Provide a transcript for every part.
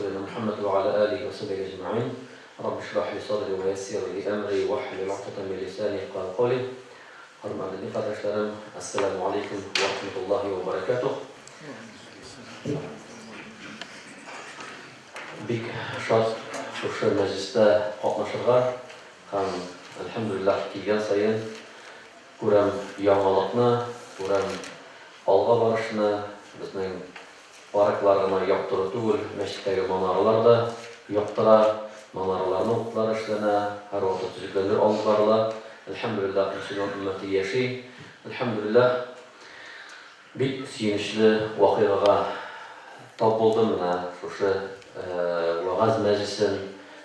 Расулина Мухаммад ва аля алихи ва сахбихи әҗмәгыйн. Рабби шрах ли садри ва яссир ли әмри вахлул угдатан мин лисани яфкаху каули. Хөрмәтле дин кардәшләрем, ассаламу алейкум ва рахматуллахи ва баракатух. Бик шат шушы мәҗлестә катнашырга һәм, әлхәмдүлилләһ, килгән саен күрәм яңалыкны, күрәм алга барышны, безнең парклар гына яктыру түгел, мәчеттәге манаралар да яктыра, манараларның утлары эшләнә, һәрвакыт төзекләндерү алып барыла. Әлхәмдүлилләһ, мөселман өммәте яши. Әлхәмдүлилләһ, бик сөенечле вакыйгага тап булдым, менә шушы вәгазь мәҗлесен,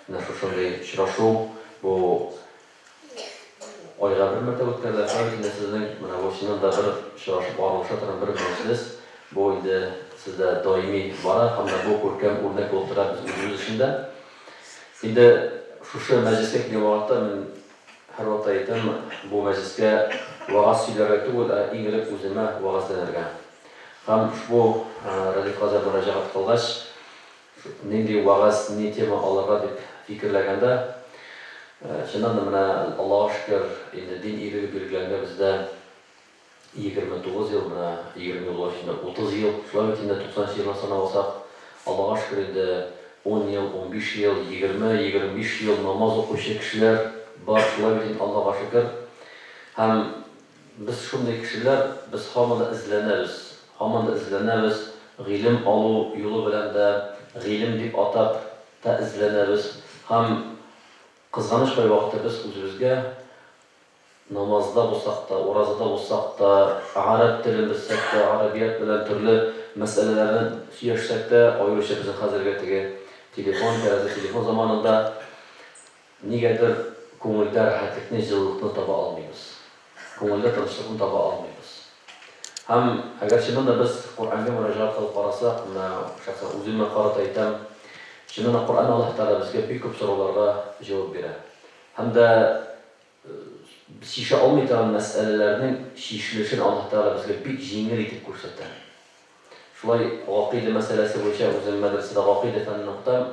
менә шушындый очрашу, бу Айга бер мәртәбә үткәрелә. Шулай бит инде сезнең менә бу чыннан да бер очрашып аралаша торган бер мәҗлес. Бу инде сездә даими бара һәм дә бу күркәм үрнәк булып тора без үзебез өчен дә. Инде шушы мәҗлескә килгән вакытта мин һәрвакытта әйтәм, бу мәҗлескә вәгазь сөйләргә түгел, ә иң элек үземә вәгазьләнергә. Һәм ошбу Рәдиф хәзрәт мөрәҗәгать кылгач, Нинди вәгазь, нинди тема алырга дип фикерләгәндә, чыннан да менә Аллага шөкер, инде дин иреге билгеләнгән бездә 29 ел, менә 20 ел булгач инде 30 ел, шулай бит инде 90 нчы елны санап алсак, Аллага шөкер инде 10 ел, 15 ел, 20, 25 ел намаз укучы кешеләр бар, шулай бит инде Аллага шөкер. Һәм Без шундый кешеләр, без һаман да эзләнәбез, һаман да эзләнәбез, гыйлем алу юлы белән дә, гыйлем дип атап та эзләнәбез һәм, кызганыч, кайвакытта без үзебезгә намазда булсак та, уразада булсак та, гарәп телен белсәк тә, гарәбият белән төрле мәсьәләләрне сөйләшсәк тә, аеруча безнең хәзерге теге телефон, кәрәзле телефон заманында, Нигәдер күңелдә рәхәтлекне, җылылыкны таба алмыйбыз. Күңелдә тынычлыкны таба алмыйбыз. Һәм әгәр чыннан да без Коръәнгә мөрәҗәгать кылып карасак, менә шәхсән үземә карата әйтәм, чыннан да Коръән Аллаһ Тәгалә безгә бик күп сорауларга җавап бирә. Һәм дә чишә алмый торган мәсьәләләрнең чишелешен Аллаһ Тәгалә безгә бик җиңел итеп күрсәтә. Шулай гакыйдә мәсьәләсе буенча үзем мәдрәсәдә гакыйдә фәнен укытам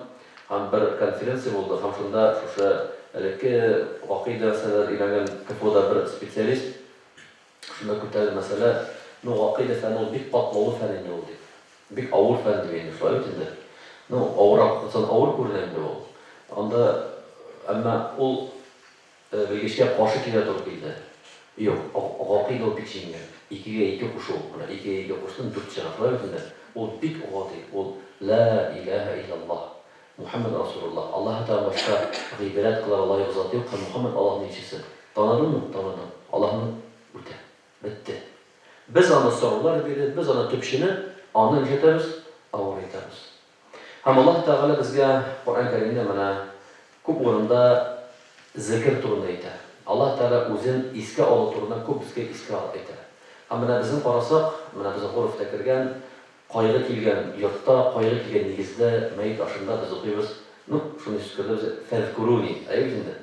һәм бер конференция булды һәм шунда шушы элекке гакыйдә мәсьәләләрен өйрәнгән КФУда бер специалист шунда күтәрде мәсьәлә, ну гакыйдә фәне ул бик катлаулы фән инде ул дип. Бик авыр фән дип инде, шулай бит инде. Ну, авыррак укытсаң авыр күренә инде ул. Анда әмма ул Белгечкә каршы килергә туры килде. Юк, гакыйдә ул бик җиңел. Икегә ике кушу. Менә икегә ике куштың, дүрт чыга. Шулай бит инде? Ул бик гади. Ул, Лә иләһә илляллаһ, Мухәммәд Расулуллаһ. Аллаһы Тәгаләдән башка гыйбадәт кылырга лаек зат юк һәм Мухәммәд Аллаһның илчесе. Таныдыңмы? Таныдым. Аллаһны үтә. Бетте. Без аны сораулар биреп, без аны төпченеп, аны нишләтәбез? Авырайтабыз. Һәм Аллаһ Тәгалә безгә Коръән Кәримдә менә күп урында зекер турында әйтә. Аллаһ Тәгалә үзен искә алу турында күп безгә искә әйтә. Һәм менә безнең карасак, менә безнең горефтә кергән, кайгы килгән йортта, кайгы килгән нигездә, мәет ашында без укыйбыз, ну, шундый сүз керде безгә, фәзкуруни, әйе бит инде?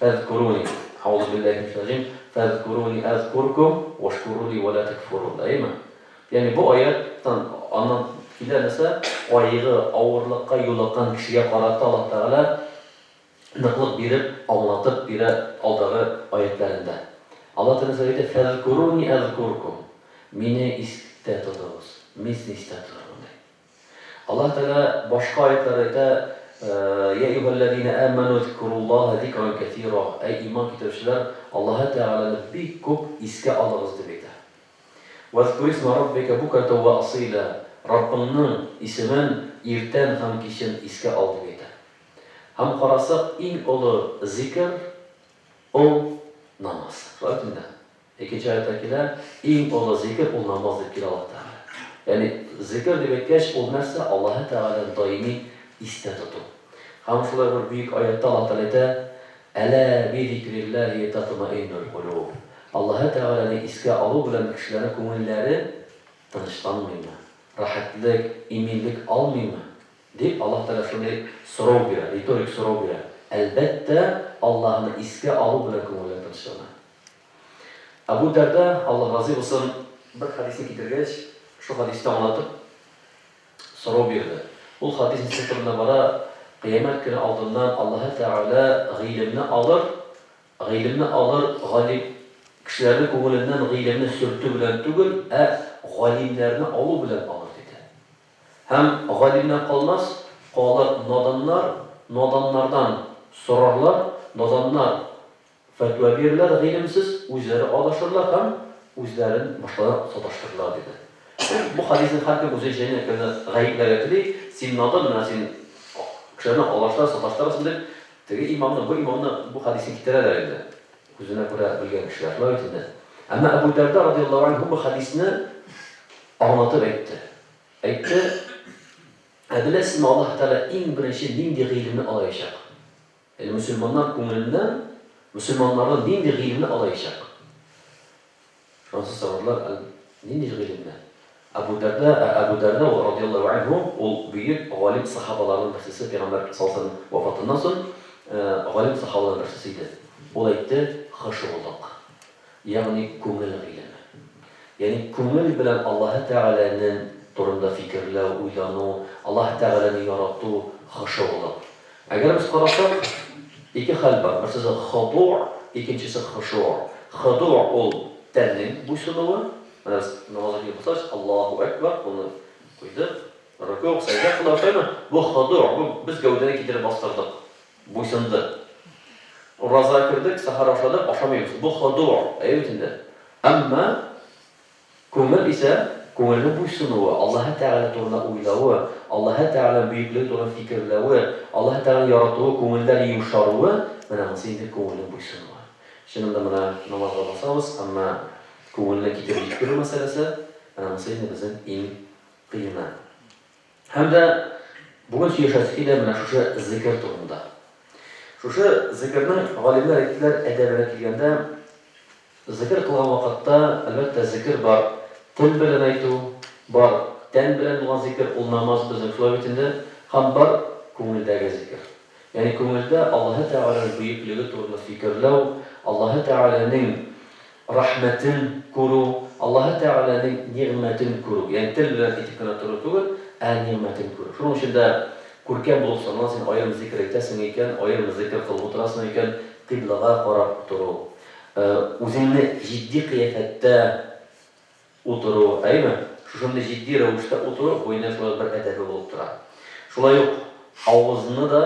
Фәзкуруни, әгъузу биллаһи минәш шайтанир раҗим, фәзкуруни әзкуркум вашкурули ва ла такфурун, әйеме? Ягъни бу аяттан аннан килә нәрсә? Кайгы, авырлыкка юлыккан кешегә карата Аллаһ Тәгалә ныклык биреп, аңлатып бирә алдагы аятләрендә. Аллаһ Тәгалә нәрсә әйтә? Фәзкуруни әзкуркум. Мине истә тотыгыз, мин сезне истә тотармын, ди. Аллаһ Тәгалә башка аятларда әйтә, Йә әйюһәлләзинә әмәнү зкуруллаһа зикран кәсира. Әй иман китерүчеләр, Аллаһы Тәгаләне бик күп искә алыгыз, дип әйтә. Вәзкурисма раббика букратән вә асыйлә, Раббыңның исемен иртән һәм кичен искә ал, дип әйтә. Һәм карасак, иң олы зикер ул намаз. Шулай бит инде? Икенче аятьтә килә, иң олы зикер ул намаз дип килә Аллаһ Тәгалә. Ягъни зикер дип әйткәч, ул нәрсә? Аллаһы Тәгаләне даими истә тоту. Һәм шулай бер бөек аятьтә Аллаһ Тәгалә әйтә, Әлә би зикриллаһи татмаиннул кулуб. Аллаһы Тәгаләне искә алу белән кешеләрнең күңелләре тынычланмыймы, рәхәтлек, иминлек алмыймы? Дип Аллаһ Тәгалә шундый сорау бирә, риторик сорау бирә. Әлбәттә, Аллаһны искә алу белән күңелләр тынычлана. Әбу Дәрда, Аллаһ разый булсын, бер хәдисне китергәч, шул хәдисне аңлатып, сорау бирде. Ул хадис нәрсә турында бара? Кыямәт көне алдыннан Аллаһы Тәгалә гыйлемне алыр, гыйлемне алыр, галим, кешеләрнең күңеленнән гыйлемне сөртү белән түгел, ә галимнәрне алу белән алыр, диде. Һәм галимнәр калмас, калыр наданнар, наданнардан сорарлар, наданнар Фәтва бирерләр, гыйлемсез, үзләре адашырлар һәм үзләрен башкалар саташтырырлар, диде. Бу хәдисне һәркем үзенчә инде кемне гаепләргә тели, син надан, менә син кешеләрне адаштырасың, саташтырасың дип, теге имамны, бу имамны бу хәдисне китерәләр инде. Үзенә күрә белгән кешеләр, шулай бит инде. Әмма Әбу Дәрда радияллаһу анһу бу хәдисне аңлатып әйтте. Әйтте, Ә беләсезме, Аллаһ Тәгалә иң беренче нинди гыйлемне алаячак? Ягъни мөселманнар күңеленнән мөселманнардан нинди гыйлемне алаячак? Шуннан сорадылар, Әл, нинди гыйлемне? Әбу Дәрдә, ә Әбу Дәрдә ул радияллаһу анһу, ул бөек галим сахабаларның берсесе, пәйгамбәр саллаллаһу алейһи ва сәлләм вафатыннан соң галим сахабаларның берсесе иде. Ул әйтте, Хошугълык. Ягъни күңел гыйлеме. Ягъни күңел белән Аллаһы Тәгаләнең турында фикерләү, уйлану, Аллаһы Тәгаләне ярату, хошугълык. Әгәр без карасак, ике хәл бар, берсесе ходуъ, икенчесе хошуъ. Ходуъ ул тәннең буйсынуы. Менә без намазга килеп басабыз, Аллаһу әкбәр, кулны куйдык, рөкүгъ, сәҗдә кылабыз, шулаймы? Бу ходуъ, бу без гәүдәне китереп бастырдык. Буйсынды. Уразага кердек, сәхәр ашадык, ашамыйбыз. Бу ходуъ, әйе бит инде. Әмма күңел исә, күңелнең буйсынуы, Аллаһы Тәгалә турында уйлавы, Аллаһы Тәгаләнең бөеклеге турында фикерләве, Аллаһы Тәгаләне яратуы, күңелдә йомшаруы, менә монысы инде күңелнең буйсынуы. Чыннан да менә намазга басабыз, әмма күңелне китереп җиткерү мәсьәләсе, менә монысы инде безнең иң кыены. Һәм дә бүген сөйләшәсе килә менә шушы зикер турында. Шушы зикернең галимнәр әйттеләр, әдәбенә килгәндә, зикер кылган вакытта, әлбәттә, зикер бар тел белән әйтү, бар тән белән булган зикер, ул намаз безнең шулай бит инде, һәм бар күңелдәге зикер. Ягъни күңелдә Аллаһы Тәгаләнең бөеклеге турында фикерләү, Аллаһы Тәгаләнең рәхмәтен күрү, Аллаһы Тәгаләнең нигъмәтен күрү. Ягъни тел белән әйтеп кенә тору түгел, ә нигъмәтен күрү. Шуның өчен дә күркәм булып санала, син аерым зикер әйтәсең икән, аерым зикер кылып утырасың икән, кыйблага карап тору, үзеңне җитди кыяфәттә Утыру, әйеме? Шушындый җитди рәвештә утыру бу инде шулай ук бер әдәбе булып тора. Шулай ук авызны да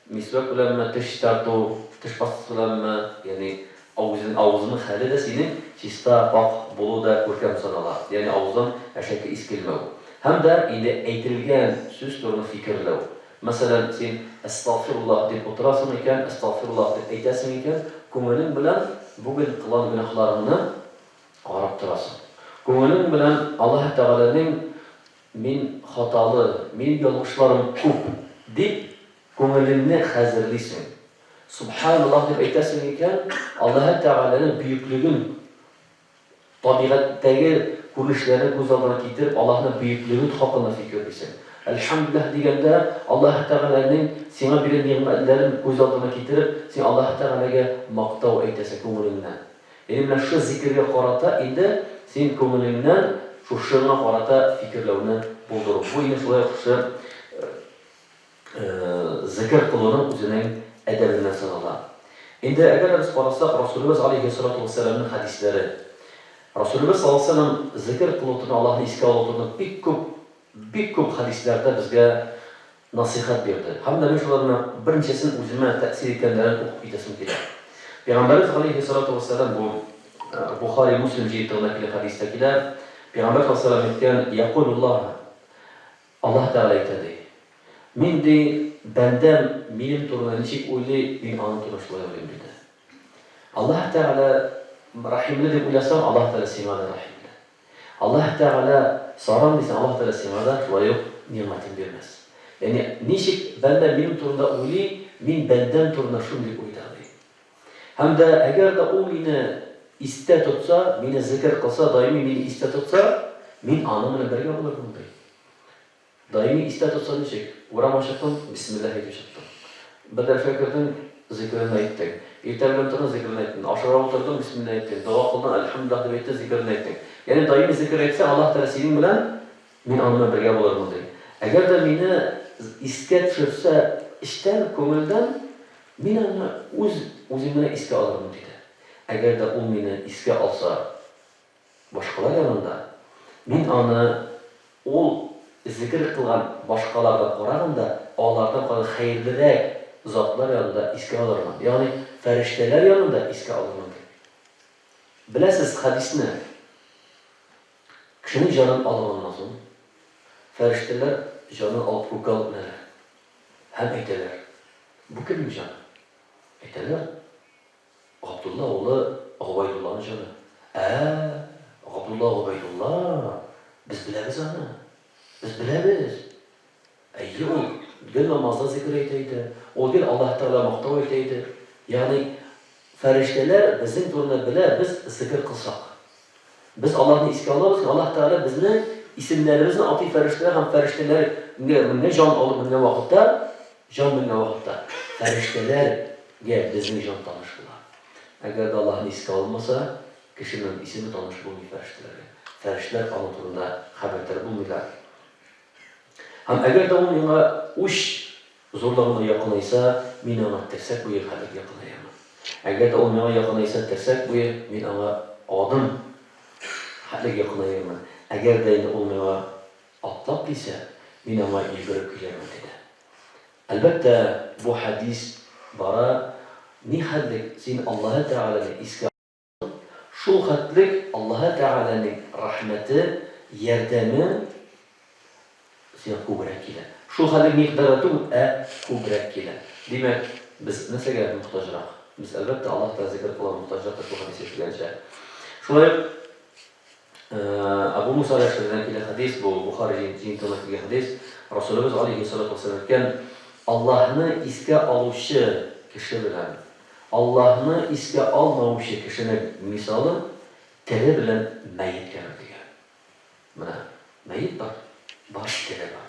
мисвәк беләнме, теш чистарту, теш пастасы беләнме, ягъни авызның авызның хәле дә синең чиста, пакь булу да күркәм санала, ягъни авыздан әшәке ис килмәү. Һәм дә инде әйтелгән сүз турында фикерләү. Мәсәлән, син әстәгъфируллаһ дип утырасың икән, әстәгъфируллаһ дип әйтәсең икән, күңелең белән бүген кылган гөнаһларыңны Карап торасың. Күңелең белән Аллаһы Тәгаләнең мин хаталы, минем ялгышларым күп, дип, күңелеңне хәзерлисең. Сүбхәналлаһ дип әйтәсең икән, Аллаһы Тәгаләнең бөеклеген, табигатьтәге күренешләрне күз алдына китереп, Аллаһның бөеклеге хакында фикерлисең. Әлхәмдүлилләһ дигәндә, Аллаһы Тәгаләнең сиңа биргән нигъмәтләрен күз алдына китереп, син Аллаһы Тәгаләгә мактау әйтәсең күңелеңнән. Ягъни менә шушы зикергә карата инде син күңелеңнән шушыңа карата фикерләүне булдыру. Бу инде шулай ук шушы зикер кылуның үзенең әдәбеннән санала. Инде әгәр дә без карасак, Расулебез алейһиссалату вәссәламнең хәдисләре. Расулебез саллаллаһу алейһи вәсәлләм зикер кылу турында, Аллаһны искә алу турында бик күп, бик күп хәдисләрдә безгә насыйхәт бирде. Һәм дә мин шуларның берничәсен үземә тәэсир иткәннәрен укып китәсем килә. Пәйгамбәребез галәйһиссалату вәссәлам бу Бохари, Муслим җыентыгында килгән хәдистә килә, Пәйгамбәр саллаллаһу алейһи вәсәлләм әйткән, Якулуллаһ, Аллаһ Тәгалә әйтә ди, Мин ди, бәндәм минем турында ничек уйлый, мин аның турында шулай уйлыйм, диде. Аллаһ Тәгалә рәхимле дип уйласаң, Аллаһ Тәгалә сиңа да рәхимле. Аллаһ Тәгалә саран дисәң, Аллаһ Тәгалә сиңа да шулай ук нигъмәтен бирмәс. Ягъни, ничек бәндә минем турында уйлый, мин бәндәм турында шундый уйда, ди. Һәм дә әгәр дә ул мине истә тотса, мине зикер кылса, даими мине истә тотса, мин аның белән бергә булырмын, ди. Даими истә тотса ничек? Урамга чыктың, бисмиллаһ әйтеп чыктың. Бер дәрескә кердең, зикереңне әйттең. Иртә белән тордың, зикереңне әйттең. Ашарга утырдың, бисмилла әйттең. Дога кылдың, әлхәмдүлиллаһ дип әйттең, зикереңне әйттең. Ягъни даими зикер әйтсәң, Аллаһ Тәгалә синең белән, мин аның белән бергә булырмын, ди. Әгәр дә мине искә төшерсә эчтән, күңелдән, мин аны үз үзем генә искә алырмын, диде. Әгәр дә ул мине искә алса башкалар янында, мин аны ул зекер кылган башкаларга караганда алардан караганда хәерлерәк затлар янында искә алырмын, ягъни фәрештәләр янында искә алырмын, дип. Беләсез хәдисне, кешенең җанын алганнан соң, фәрештәләр җанын алып күккә алып менәләр һәм әйтәләр, Бу кемнең җаны? Әйтәләр, Габдулла улы Гобәйдулланың җаны. Ә, Габдулла Гобәйдулла, без беләбез аны, без беләбез. Әйе, ул гел намазда зикер әйтә иде, ул гел Аллаһ Тәгалә мактау әйтә иде. Ягъни, фәрештәләр безнең турында белә, без зикер кылсак. Без аларны искә алабыз һәм Аллаһ Тәгалә безнең исемнәребезне атый фәрештәләр һәм фәрештәләргә менгән җан алып менгән вакытта, җан менгән вакытта фәрештәләргә безнең җан таныш була. Әгәр дә Аллаһны искә алмаса, кешенең исеме таныш булмый фәрештәләргә. Фәрештәләр аның турында хәбәрдар булмыйлар. Һәм әгәр дә ул миңа уч зурлыгында якынайса, мин аңа терсәк буе хәтлек якынаямын. Әгәр дә ул миңа якынайса терсәк буе, мин аңа адым хәтлек якынаермын. Әгәр дә инде ул миңа атлап килсә, мин аңа йөгереп килермен, диде. Әлбәттә, бу хәдис бара, ни хәтлек син Аллаһы Тәгаләне искә Шул хәтлек Аллаһы Тәгаләнең рәхмәте, ярдәме сиңа күбрәк килә. Шул хәтлек микъдарда түгел, ә күбрәк килә. Димәк, без нәрсәгә мохтаҗрак? Без, әлбәттә, Аллаһ Тәгалә зикер кылуга мохтаҗрак та шул хәдис әйтелгәнчә. Шулай ук Әбу Муса әл-Әшгаридән килә хәдис, бу Бухари җыентыгында килгән хәдис. Расулыбыз алейһиссалату вассалам әйткән, Аллаһны искә алучы кеше белән Аллаһны искә алмаучы кешенең мисалы тере белән мәет кебек, дигән. Менә мәет бар, бар тере бар.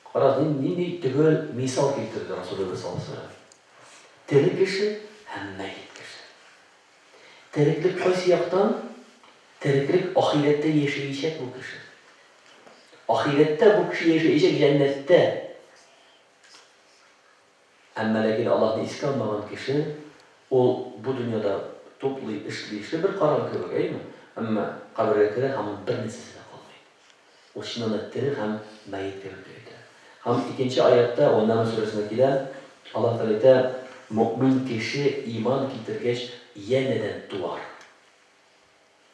Карагыз, нинди төгәл мисал китерде Расулыбыз саллаллаһу алейһи ва сәлләм. Тере кеше һәм мәет кеше. Тереклек кайсы яктан? Тереклек ахирәттә яшәячәк бу кеше. Ахирәттә бу кеше яшәячәк җәннәттә. Әмма ләкин Аллаһны искә алмаган кеше, ул бу дөньяда туплый, эшли, эшли бер караңгы кебек, әйеме? Әмма кабергә керә һәм аның бернәрсәсе дә калмый. Ул чыннан да тере һәм мәет кебек дип әйтә. Һәм икенче аятьтә, Вән-Нәмл сүрәсендә килә, Аллаһ Тәгалә әйтә, Мөэмин кеше иман китергәч янәдән туар.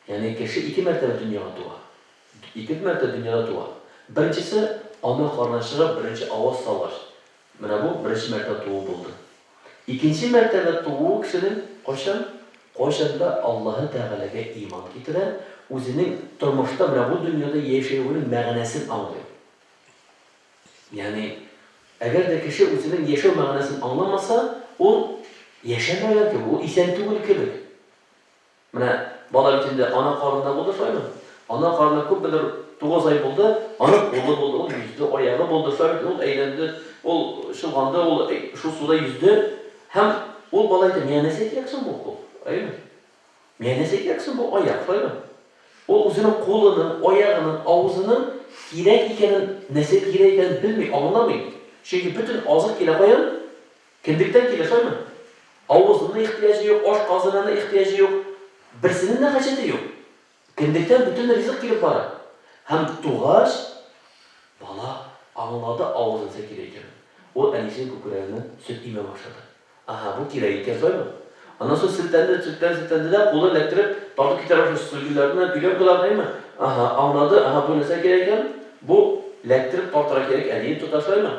Ягъни кеше ике мәртәбә дөньяга туа. Ике мәртәбә дөньяда туа. Беренчесе, ана карыннан чыгып, беренче аваз салгач. Менә бу беренче мәртәбә туу булды. Икенче мәртәбә тууы кешенең кайчан? Кайчан да Аллаһы Тәгаләгә иман китерә, үзенең тормышта, менә бу дөньяда яшәвенең мәгънәсен аңлый. Ягъни, әгәр дә кеше үзенең яшәү мәгънәсен аңламаса, ул яшәмәгән кебек, ул исән түгел кебек. Менә бала бит инде ана карынында булды, шулаймы? Ана карынында күпмедер 9 ай булды, аның кулы булды, ул йөзде, аягы булды, шулай бит, ул әйләнде, ул чолганды, ул шул суда йөзде. Һәм ул бала әйтә, миңа нәрсә кирәк соң бу кул? Әйеме? Миңа нәрсә кирәк соң бу аяк, шулаймы? Ул үзенең кулының, аягының, авызының кирәк икәнен, нәрсә кирәк икәнен белми, аңламый. Чөнки бөтен азык килә каян? Кендектән килә, шулаймы? Авызының ихтыяҗы юк, ашказанының ихтыяҗы юк, берсенең дә хаҗәте юк. Кендектән бөтен ризык килеп бара. Һәм тугач, бала аңлады авызы нәрсә кирәк икәнен. Ул әнисенең күкрәгеннән сөт имә башлады. Аһа, бу кирәк икән, шулаймы? Аннан соң селтәнде, селтәнде, селтәнде дә, кулын эләктереп, тартып китәрә башлады сөлгеләрне, пеленкаларны, әйеме? Аһа, аңлады, аһа, бу нәрсә кирәк икән? Бу эләктереп тартырга кирәк, әниен тота, шулаймы?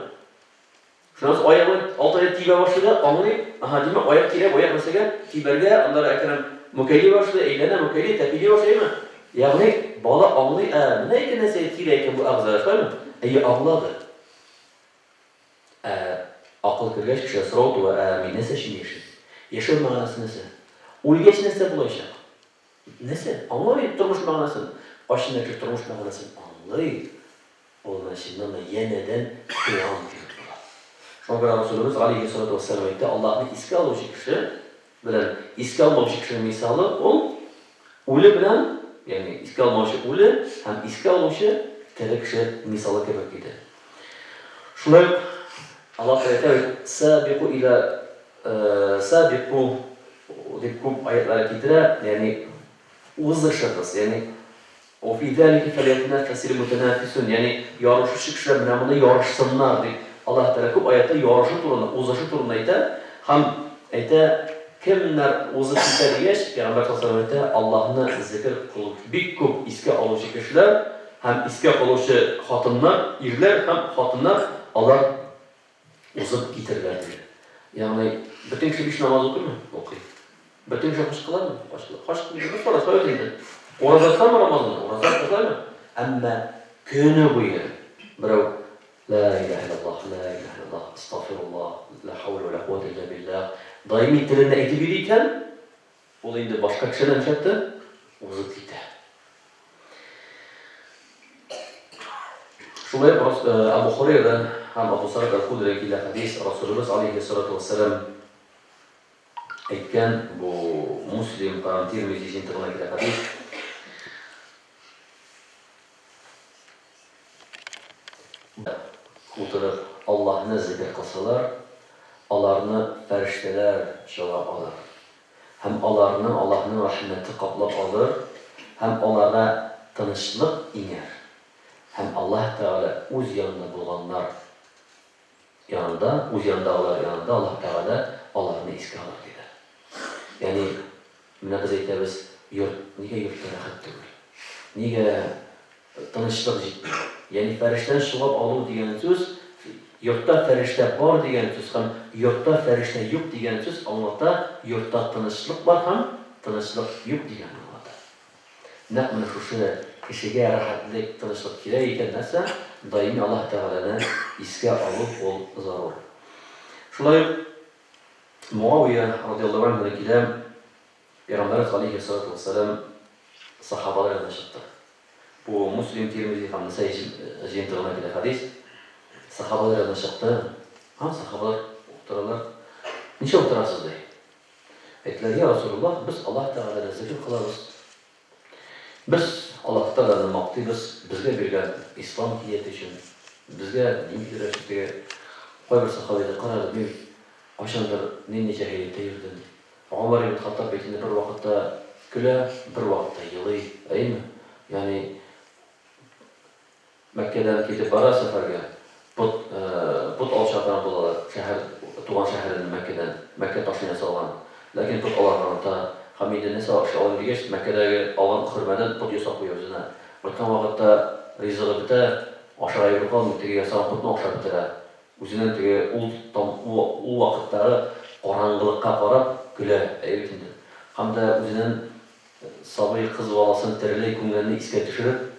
Шуннан соң аягы алтыга тибә башлый да, аңлый, аһа, димәк, аяк кирәк, аяк нәрсәгә? Тибәргә, аннары әкрен мүкәйли башлый, әйләнә, мүкәйли, тәпили башлый, әйеме? Ягъни, бала аңлый, ә, менә икән нәрсәгә кирәк икән бу әгъза, шулаймы? Әйе, аңлады. Ә акыл кергәч, кешегә сорау туа, ә мин нәрсә өчен яшим? Яшәү мәгънәсе нәрсә? Үлгәч нәрсә булачак? Нәрсә? Аңламый тормыш мәгънәсен. Кайчан кеше тормыш мәгънәсен аңлый, Ул менә чыннан да янәдән туган кебек була. Шуңа күрә Расулыбыз галәйһиссалату вәссәлам әйтте, Аллаһны искә алучы кеше белән искә алмаучы кешенең мисалы ул үле белән, ягъни искә алмаучы үле һәм искә алучы тере кеше мисалы кебек, диде. Шулай ук Аллаһ Тәгалә әйтә бит, Сабику иля сабику дип күп аятлар китерә, ягъни узышыгыз, ягъни Ва фи залика фәльятанафасил мутанафисун, ягъни ярышучы кешеләр менә монда ярышсыннар дип Аллаһ Тәгалә күп аятта ярышу турында, узышу турында әйтә һәм әйтә, кемнәр узып китә дигәч, Пәйгамбәр саллаллаһу алейһи ва сәлләм әйтә, Аллаһны зикер кылу, бик күп искә алучы кешеләр һәм искә калучы хатыннар, ирләр һәм хатыннар, алар узып китерләр, диде. Ягъни, бөтен кеше биш намаз укыймы? Укый. Бөтен кеше хаҗ кыламы? Хаҗ кыла. Хаҗ кылмый, бер фарыз, шулай бит инде. Ураза тотамы Рамазанда? Ураза тотамы? Әмма көне буе берәү Ла илаһа иллаллаһ, ла илаһа иллаллаһ, астагфируллаһ, ла хауля ва ла куата илля биллаһ даими телендә әйтеп йөри икән, ул инде башка кешедән нишләтте? Узып китә. Шулай ук Абу Хурейрадан һәм Абу Сәгыйд әл-Худридән килә хәдис, Расулыбыз алейһиссалату вәссәлам әйткән, бу Муслим һәм Тирмизи җыентыгына килә хәдис. Утырып Аллаһны зикер кылсалар, аларны фәрештәләр чолгап алыр. Һәм аларны Аллаһның рәхмәте каплап алыр, һәм аларга тынычлык иңәр, һәм Аллаһ Тәгалә үз янында булганнар янында, үз янындагылар янында Аллаһ Тәгалә аларны искә алыр, диде. Ягъни, менә без әйтәбез, йорт, нигә йортта рәхәт түгел? Нигә Тынычлык җитми. Ягъни фәрештәне чолгап алу дигән сүз, йортта фәрештә бар дигән сүз һәм йортта фәрештә юк дигән сүз аңлата, йортта тынычлык бар һәм тынычлык юк дигәнне аңлата. Нәкъ менә шушы кешегә рәхәтлек, тынычлык кирәк икән, нәрсә? Даими Аллаһ Тәгаләне искә алу ул зарур. Шулай ук Муавия радиаллаһу анһудан килә, Пәйгамбәребез галәйһиссалату вәссәлам сахабалар янына чыкты. Бу Муслим, Тирмизи һәм Нәсаи җыентыгына килә хәдис. Сахабалар янына чыкты. Һәм сахабалар утыралар. Ничә утырасыз, ди. Әйттеләр, я Расулуллаһ, без Аллаһ Тәгаләне зикр кылабыз. Без Аллаһ Тәгаләне мактыйбыз, безгә биргән ислам һидаяте өчен, безгә ниндидер өчен теге кайбер сахаба әйтә, карагыз, мин кайчандыр нинди җаһилияттә йөрдем. Гомәр ибн Хаттаб бит инде бер вакытта көлә, бер вакытта елый, әйеме? Ягъни Мәккәдән китеп бара сәфәргә, пот, пот алып чыга торган булалар, шәһәр, туган шәһәреннән Мәккәдән, Мәккә ташын ясалган. Ләкин пот аларга оныта. Һәм инде нәрсә эшли алыйм дигәч, Мәккәдәге алган хөрмәдән пот ясап куя үзенә. Кайткан вакытта ризыгы бетә, ашарга әйбер калмый, теге ясаган потны ашап бетерә. Үзенең теге ул там ул вакыттагы караңгылыкка карап көлә, әйе бит инде. Һәм дә үзенен сабый кыз баласын тереләй күмгәнне искә төшереп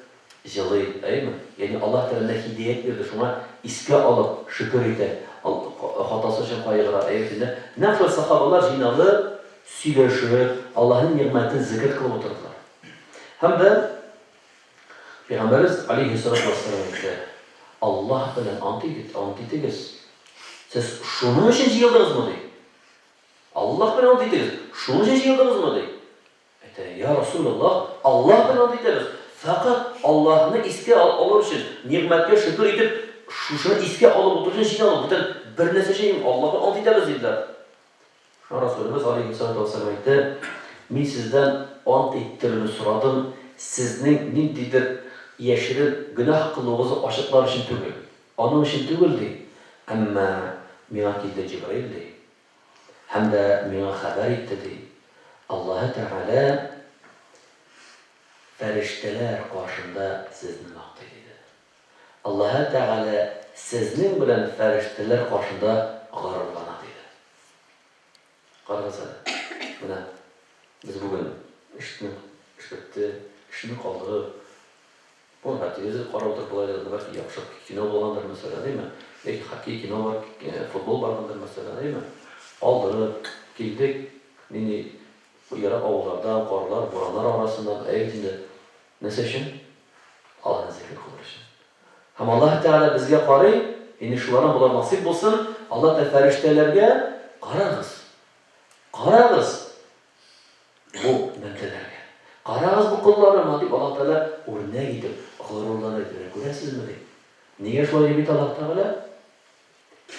җылый, әйеме? Ягъни Аллаһ Тәгалә менә һидәят бирде, шуңа искә алып шөкер итә, хатасы өчен кайгыра, әйе бит инде. Нәкъ шулай сахабалар җыйналып, сөйләшеп, Аллаһның нигъмәтен зикер кылып утырдылар. Һәм дә Пәйгамбәребез алейһиссалату вәссәлам әйтте, Аллаһ белән ант итегез, ант итегез, сез шуның өчен җыелдыгызмы, ди. Аллаһ белән ант итегез, шуның өчен җыелдыгызмы, ди. Әйтә, я Расулаллаһ, Аллаһ белән ант итәбез, фәкать Аллаһны искә алыр өчен, нигъмәткә шөкер итеп, шушыны искә алып утыру өчен җыйналдык, бүтән бер нәрсә өчен Аллаһ белән ант итәбез, диделәр. Шуңа Расулебез галәйһиссалату вәссәлам әйтте, Мин сездән ант иттерүне сорадым, сезнең ниндидер яшерен гөнаһ кылуыгызны ачыклар өчен түгел. Аның өчен түгел, ди. Әмма миңа килде Җибраил, ди, һәм дә миңа хәбәр итте, ди, Аллаһы Тәгалә фәрештәләр каршында сезне мактый, диде. Аллаһы Тәгалә сезнең белән фәрештәләр каршында горурлана, диде. Карагыз әле, менә без бүген эшне, эш бетте, эшне калдырып, бу телевизор карап утырып болай да, бәлки яхшы кино булгандыр, мәсәлән, әйеме? Яки хоккей кино бар, футбол баргандыр, мәсәлән, әйеме? Калдырып, килдек, нинди ерак авыллардан, карлар, бураннар арасыннан, әйе бит инде. Нәрсә өчен? Аллаһны зикер кылыр өчен. Һәм Аллаһ Тәгалә безгә карый, инде шулардан болар насыйп булсын, Аллаһ Тәгалә фәрештәләргә, Карагыз, карагыз бу бәндәләргә, карагыз бу колларыма, дип Аллаһ Тәгалә үрнәк итеп, горурланып әйтә, күрәсезме, ди. Нигә шулай дип әйтә Аллаһ Тәгалә?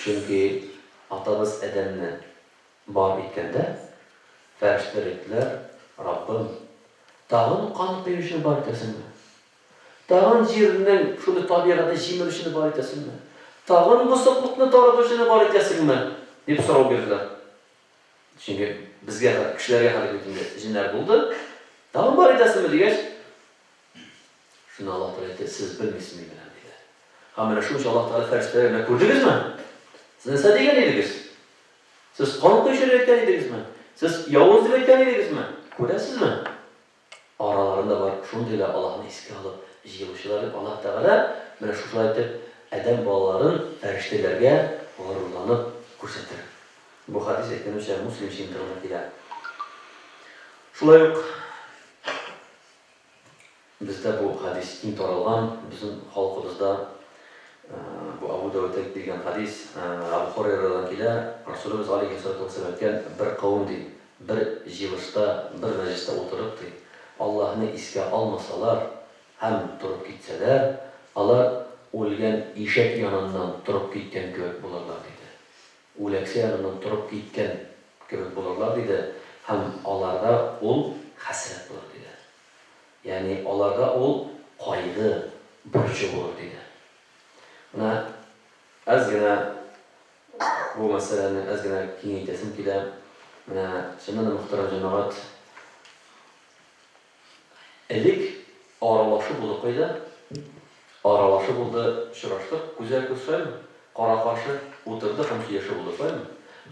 Чөнки атабыз Адәмне бар иткәндә, фәрештәләр әйттеләр, Раббым, тагын кан коючыны бар итәсеңме? Тагын җирнең шундый табигатен җимерүчене бар итәсеңме? Тагын бозыклыкны таратучыны бар итәсеңме? дип сорау бирделәр. Чөнки безгә, кешеләргә хәтле бит инде җеннәр булды. Тагын бар итәсеңме дигәч, шунда Аллаһ Тәгалә әйтте, сез белмисез мин беләм, диде. Һәм менә шунча Аллаһ Тәгалә фәрештәләргә менә күрдегезме? Сез нәрсә дигән идегез? Сез кан коючы дип әйткән идегезме? Сез явыз дип әйткән идегезме? Күрәсезме? Араларында бар шундый да Аллаһны искә алып җыелучылар дип Аллаһ Тәгалә менә шушылай итеп адәм балаларын фәрештәләргә горурланып күрсәтер. Бу хәдис, әйткәнемчә, Муслим җыентыгында килә. Шулай ук бездә бу хәдис киң таралган, безнең халкыбызда бу Абу Давудта килгән хәдис, Абу Хурайрадан килә, Расулыбыз галәйһиссалату вәссәлам әйткән, бер кавым ди, Бер җыелышта, бер мәҗлестә утырып, ди, Аллаһны искә алмасалар һәм торып китсәләр, алар үлгән ишәк яныннан торып киткән кебек булырлар, диде. Үләксә яныннан торып киткән кебек булырлар, диде, һәм аларга ул хәсрәт булыр, диде. Ягъни аларга ул кайгы, борчу булыр, диде. Менә әз генә Бу мәсьәләне әз генә киңәйтәсем килә. Менә чыннан да, мөхтәрәм җәмәгать, элек аралашу булды кайда? Аралашу булды, очраштык, күзгә-күз, шулаймы? Кара-каршы утырдык һәм сөйләшү булды, шулаймы?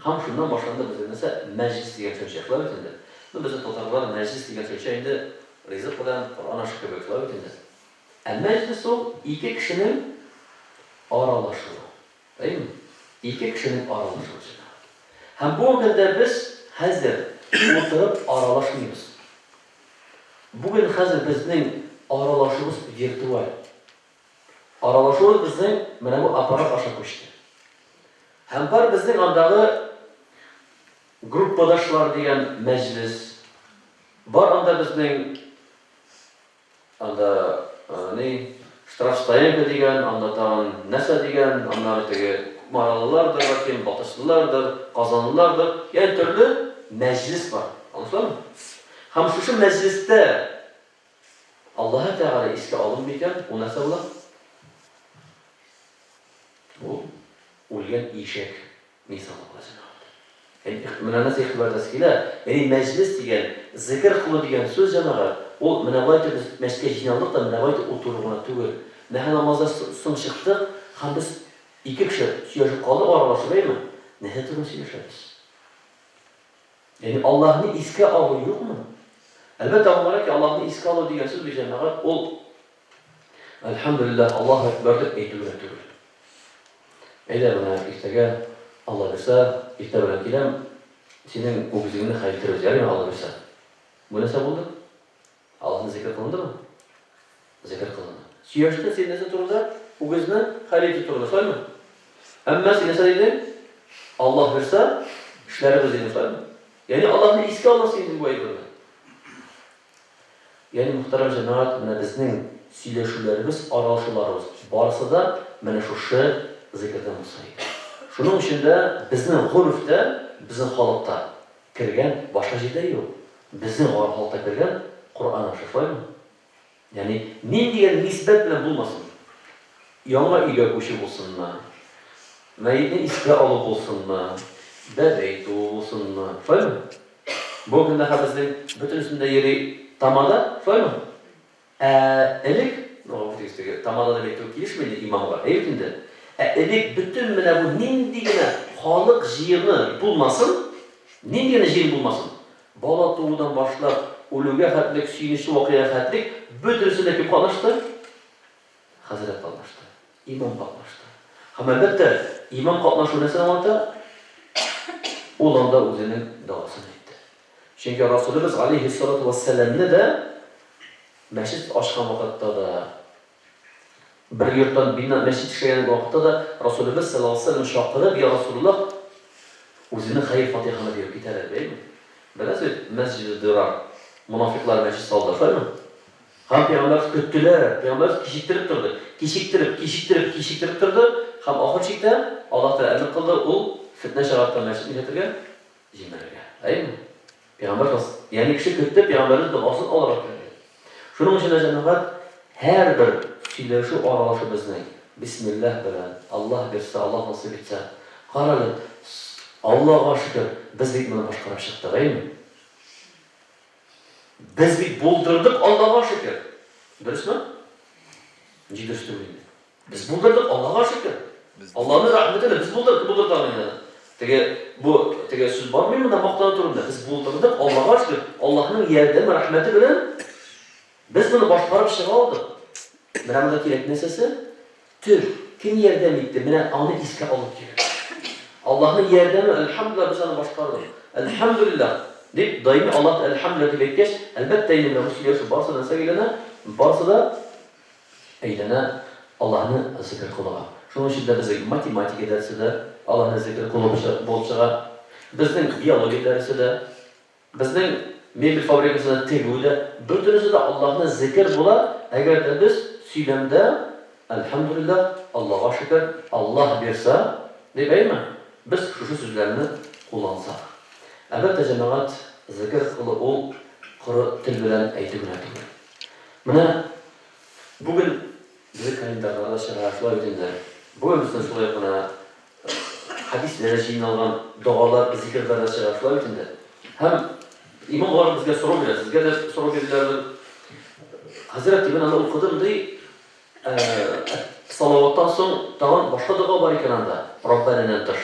Һәм шуннан башланды безнең нәрсә? Мәҗлес дигән төшенчә, шулай бит инде? Ну, безнең татарлар мәҗлес дигән төшенчә инде ризык белән Коръән ашы кебек, шулай бит инде? Ә мәҗлес ул ике кешенең аралашуы. Әйеме? Ике кешенең аралашуы җәмәгать. Һәм бүгенге көндә без хәзер утырып аралашмыйбыз. Бүген хәзер безнең аралашуыбыз виртуаль. Аралашуыбыз безнең менә бу аппарат аша күчте. Һәм бар безнең андагы группадашлар дигән мәҗлес, бар анда безнең Анда ни, штрафстоянка дигән, анда тагын нәрсә дигән, аннары теге кукмаралылардыр, бәлкем, балтачлылардыр, казанлылардыр, ягъни төрле мәҗлес бар. Аңлашыламы? Һәм шушы мәҗлестә Аллаһы Тәгалә искә алынмый икән, ул нәрсә була? Ул үлгән ишәк. Мисалы була, җәмәгать. Ягъни менә нәрсә игътибар итәсе килә, ягъни мәҗлес дигән, зикер кылу дигән сүз, җәмәгать, ул менә болай итеп без мәчеткә җыйналдык та, менә болай итеп утыру гына түгел. Менә намаздан соң чыктык һәм без ике кеше сөйләшеп калдык, аралашып, әйеме? Нәрсә турында сөйләшәбез? Ягъни Аллаһны искә алу юкмы? Әлбәттә, аңларга ки, Аллаһны искә алу дигән сүз бит, җәмәгать, ул Әлхәмдүлилләһ, Аллаһу әкбәр дип әйтү генә түгел. Әйдә, менә иртәгә, Алла бирсә, иртә белән киләм, синең үгезеңне хәл итербез, ярыймы, Алла бирсә? Бу нәрсә булды? Аллаһны зикер кылындымы? Зикер кылынды. Сөйләштең син нәрсә турында? Үгезне хәл итү турында, шулаймы? Әмма син нәрсә дидең? Аллаһ бирсә, эшләребез дидең, шулаймы? Ягъни Аллаһны искә алдың син бу әйберне. Ягъни, мөхтәрәм җәмәгать, менә безнең сөйләшүләребез, аралашуларыбыз барысы да менә шушы зикердән булса иде. Шуның өчен дә безнең горефтә, безнең халыкта кергән, башка җирдә юк, безнең халыкта кергән Коръән аша, шулаймы? Ягъни, нинди генә нисбәт белән булмасын, яңа өйгә күчү булсынмы, мәетне искә алу булсынмы, бәбәй туу булсынмы, шулаймы? Бу көндә хәзер безнең бөтенесендә йөри тамада, шулаймы? Ә элек, ну, гафу итегез, теге тамада дип әйтү килешми инде имамга, әйе бит инде. Ә элек бөтен менә бу нинди генә халык җыены булмасын, нинди генә җыен булмасын, бала туудан башлап, үлүгә хәтлек, сөенечле вакыйга хәтлек, бөтенесендә кем катнашты? Хәзрәт катнашты, имам катнашты. Һәм, әлбәттә, имам катнашу нәрсәне аңлата? Ул анда үзенең догасын әйтте. Чөнки Расулыбыз алейһиссалату вәссәламне дә мәчет ачкан вакытта да, бер йорттан бина мәчет эшләгән вакытта да Расулыбыз саллаллаһу алейһи вәсәлләм чакырып, Я Расулуллаһ, үзенең хәер-фатиханы биреп китәр иде, әйеме? Беләсез бит, мәсҗиде дирар, монафикълар мәчет салды, шулаймы? Һәм пәйгамбәребез көттеләр, пәйгамбәребез кичектереп торды. Кичектереп, кичектереп, кичектереп торды. Һәм ахыр чиктә Аллаһ Тәгалә әмер кылды, ул фетнә чыгарткан мәчет нишләтергә? Җимерергә. Әйеме? Пәйгамбәр сал. Ягъни кеше көтте пәйгамбәрнең догасын алырга кирәк иде. Шуның өчен дә җәмәгать һәрбер сөйләшү аралашу безнең бисмиллаһ белән, Аллаһ бирсә, Аллаһ насыйп итсә. Карале, Аллага шөкер, без бит моны башкарып чыктык, әйеме? Без бит булдырдык, Аллага шөкер. Дөресме? Ничек дөрес түгел инде? Без булдырдык, Аллага шөкер. Алланың рәхмәте белән без булдырдык, булдырдык инде аны. Теге бу теге сүз бармый монда мактану турында. Без булдырдык, Аллага шөкер. Аллаһның ярдәме, рәхмәте белән без моны башкарып чыга алдык. Менә монда кирәк нәрсәсе? Төп, кем ярдәм итте? Менә аны искә алу кирәк. Аллаһның ярдәме, әлхәмдүлилләһ, без аны башкардык. Әлхәмдүлилләһ, дип даими Аллаһ әлхәмдүлилләһ дип әйткәч, әлбәттә инде менә бу сөйләшү барысы да нәрсәгә әйләнә? Барысы да әйләнә Аллаһны зикер кылуга. Шуның өчен дә безнең математика дәресе дә Аллаһны зикер кылу булып чыга. Безнең биология дәресе дә, безнең мебель фабрикасында тегү дә, бөтенесе дә Аллаһны зикер була, әгәр дә без сөйләмдә Әлхәмдүлилләһ, Аллага шөкер, Аллаһ бирса, дип әйме, без шушы сүзләрне куллансак. Әлбәттә, җәмәгать, зикер кылу ул коры тел белән әйтү генә түгел. Менә бүген безнең календарьлар да чыга, шулай бит инде. Бүген безнең шулай ук менә хәдисләр дә җыйналган, догалар, зикерләр дә чыга, шулай бит инде. Һәм имам буларак безгә сорау бирә, сезгә дә сорау бирделәрдер. Хәзрәт, ди, мин аны укыдым, ди, салаваттан соң тагын башка дога бар икән анда, Раббанәдән тыш.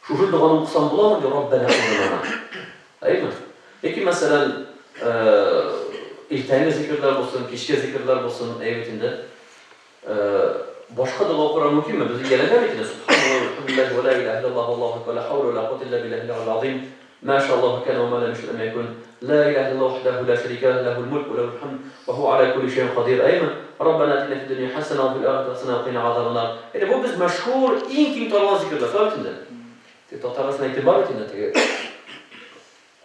Шушы доганы укысам буламы, ди, Раббанә урынына? Әйеме? Яки, мәсәлән, иртәнге зикерләр булсын, кичке зикерләр булсын, әйе бит инде. Башка дога укырга мөмкинме? Без ияләнгән бит инде. Субханаллаһ, вальхамдулиллаһ, ва ла илаһа иллаллаһ, валлаһу акбар, ла хауля ва ла куата илля биллаһил алил азим. Ма ша Аллаһу кана ва ма лам яша лам якун. Ла илаһа иллаллаһ вахдаху ла шарика лах, лахул мулк ва лахул хамд, ва хуа аля кулли шәйин кадир. Әйеме? Раббана атина фид дөнья хасана ва фил ахирати хасана ва кина азабан нар. Инде бу без мәшһүр, иң киң таралган зикерләр, шулай бит инде. Теге татар арасында әйтем бар бит инде, теге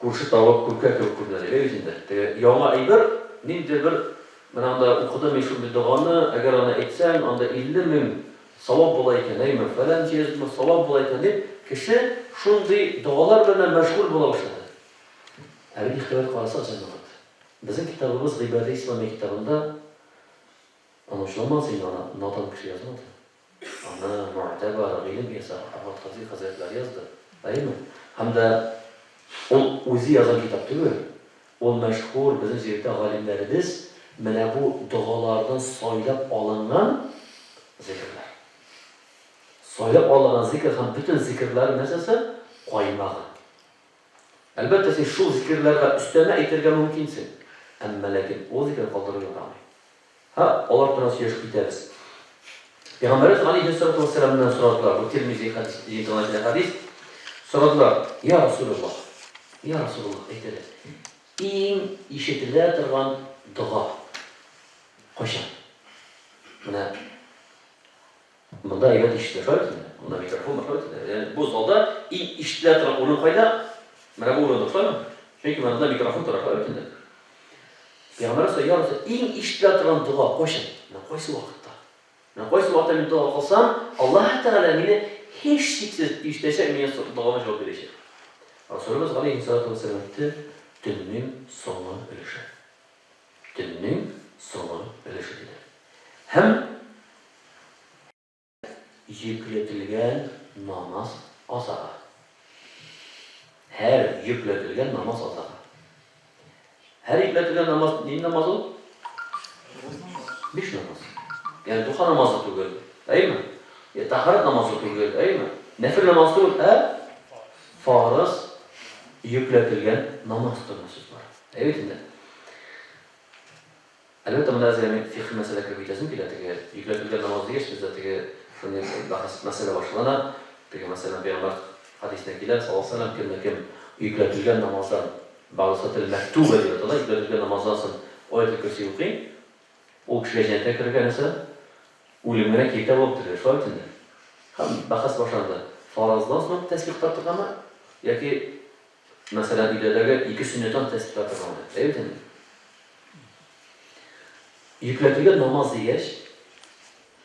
күрше тавык күркә кебек күренә дип, әйе бит инде. Теге яңа әйбер, ниндидер бер, менә анда укыдым мин шундый доганы, әгәр аны әйтсәң, анда 50 мең савап була икән, әйеме, фәләнчә йөз мең савап була икән дип, кеше шундый догалар белән мәшгуль була башлады. Ә бит игътибар итеп карасак, җәмәгать, безнең китабыбыз Гыйбадә Исламия китабында, аны уйламагыз инде, аны надан кеше язмады. Аны мөгътәбар гыйлем иясе Әхмәд Гази хәзрәтләре язды. Әйеме? Һәм дә ул үзе язган китап түгел, ул мәшһүр безнең җирлектә галимнәребез менә бу догалардан сайлап алынган зикерләр. Сайлап алынган зикер һәм бөтен зикерләрнең нәрсәсе? Каймагы. Әлбәттә, син шул зикерләргә өстәмә әйтергә мөмкинсең, әмма ләкин ул зикерне калдырырга ярамый. Һә, алар турында сөйләшеп китәбез. Пәйгамбәребез галәйһиссалату вәссәламнан сорадылар, бу Тирмизи хәдис җыентыгына килә хәдис. Сорадылар, Я Расулуллаһ, я Расулуллаһ, әйт әле, иң ишетелә торган дога кайчан? Менә монда әйбәт ишетелә, шулай бит инде? Монда микрофон бар, шулай бит инде? Ягъни бу залда иң ишетелә торган урын кайда? Менә бу урында, шулаймы? Чөнки менә монда микрофон тора, шулай бит инде? Пәйгамбәребез саллаллаһу алейһи ва сәлләм, иң ишетелә торган дога кайчан? Менә кайсы вакытта? Менә кайсы вакытта мин дога кылсам, Аллаһ Тәгалә мине һичшиксез ишетәчәк, минем догама җавап бирәчәк. Расулыбыз галәйһиссалату вәссәлам әйтте, төннең соңгы өлеше. Төннең соңгы өлеше диде. Һәм Йөкләтелгән намаз азагы. Һәр йөкләтелгән намаз азагы. Һәр йөкләтелгән намаз нинди намаз ул? Биш намаз. Ягъни духа намазы түгел, әйеме? Я тахарат намазы түгел, әйеме? Нәфил намаз түгел, ә фарыз йөкләтелгән намаз турында сүз бара. Әйе бит инде. Әлбәттә, монда әзгә мин фикъһи мәсьәлә кереп китәсем килә, теге йөкләтелгән намаз дигәч, бездә теге шундый бәхәс, мәсьәлә башлана, теге мәсәлән, пәйгамбәр хәдисенә килә, саллаллаһу алейһи ва сәлләм, кемне кем йөкләтелгән намаздан, бәгъдә салател мәктүбә дип атала, йөкләтелгән намаздан соң аятел көрси укый, ул кешегә җәннәткә керергә нәрсә? Үлем генә киртә булып торыр, шулай бит инде? Һәм бәхәс башланды, фарыздан соң тәсбих тартыргамы яки Мәсәлән, өйләдәге ике сөннәтан тәсбих тартыргамы дип. Әйе бит инде? Йөкләтелгән намаз дигәч,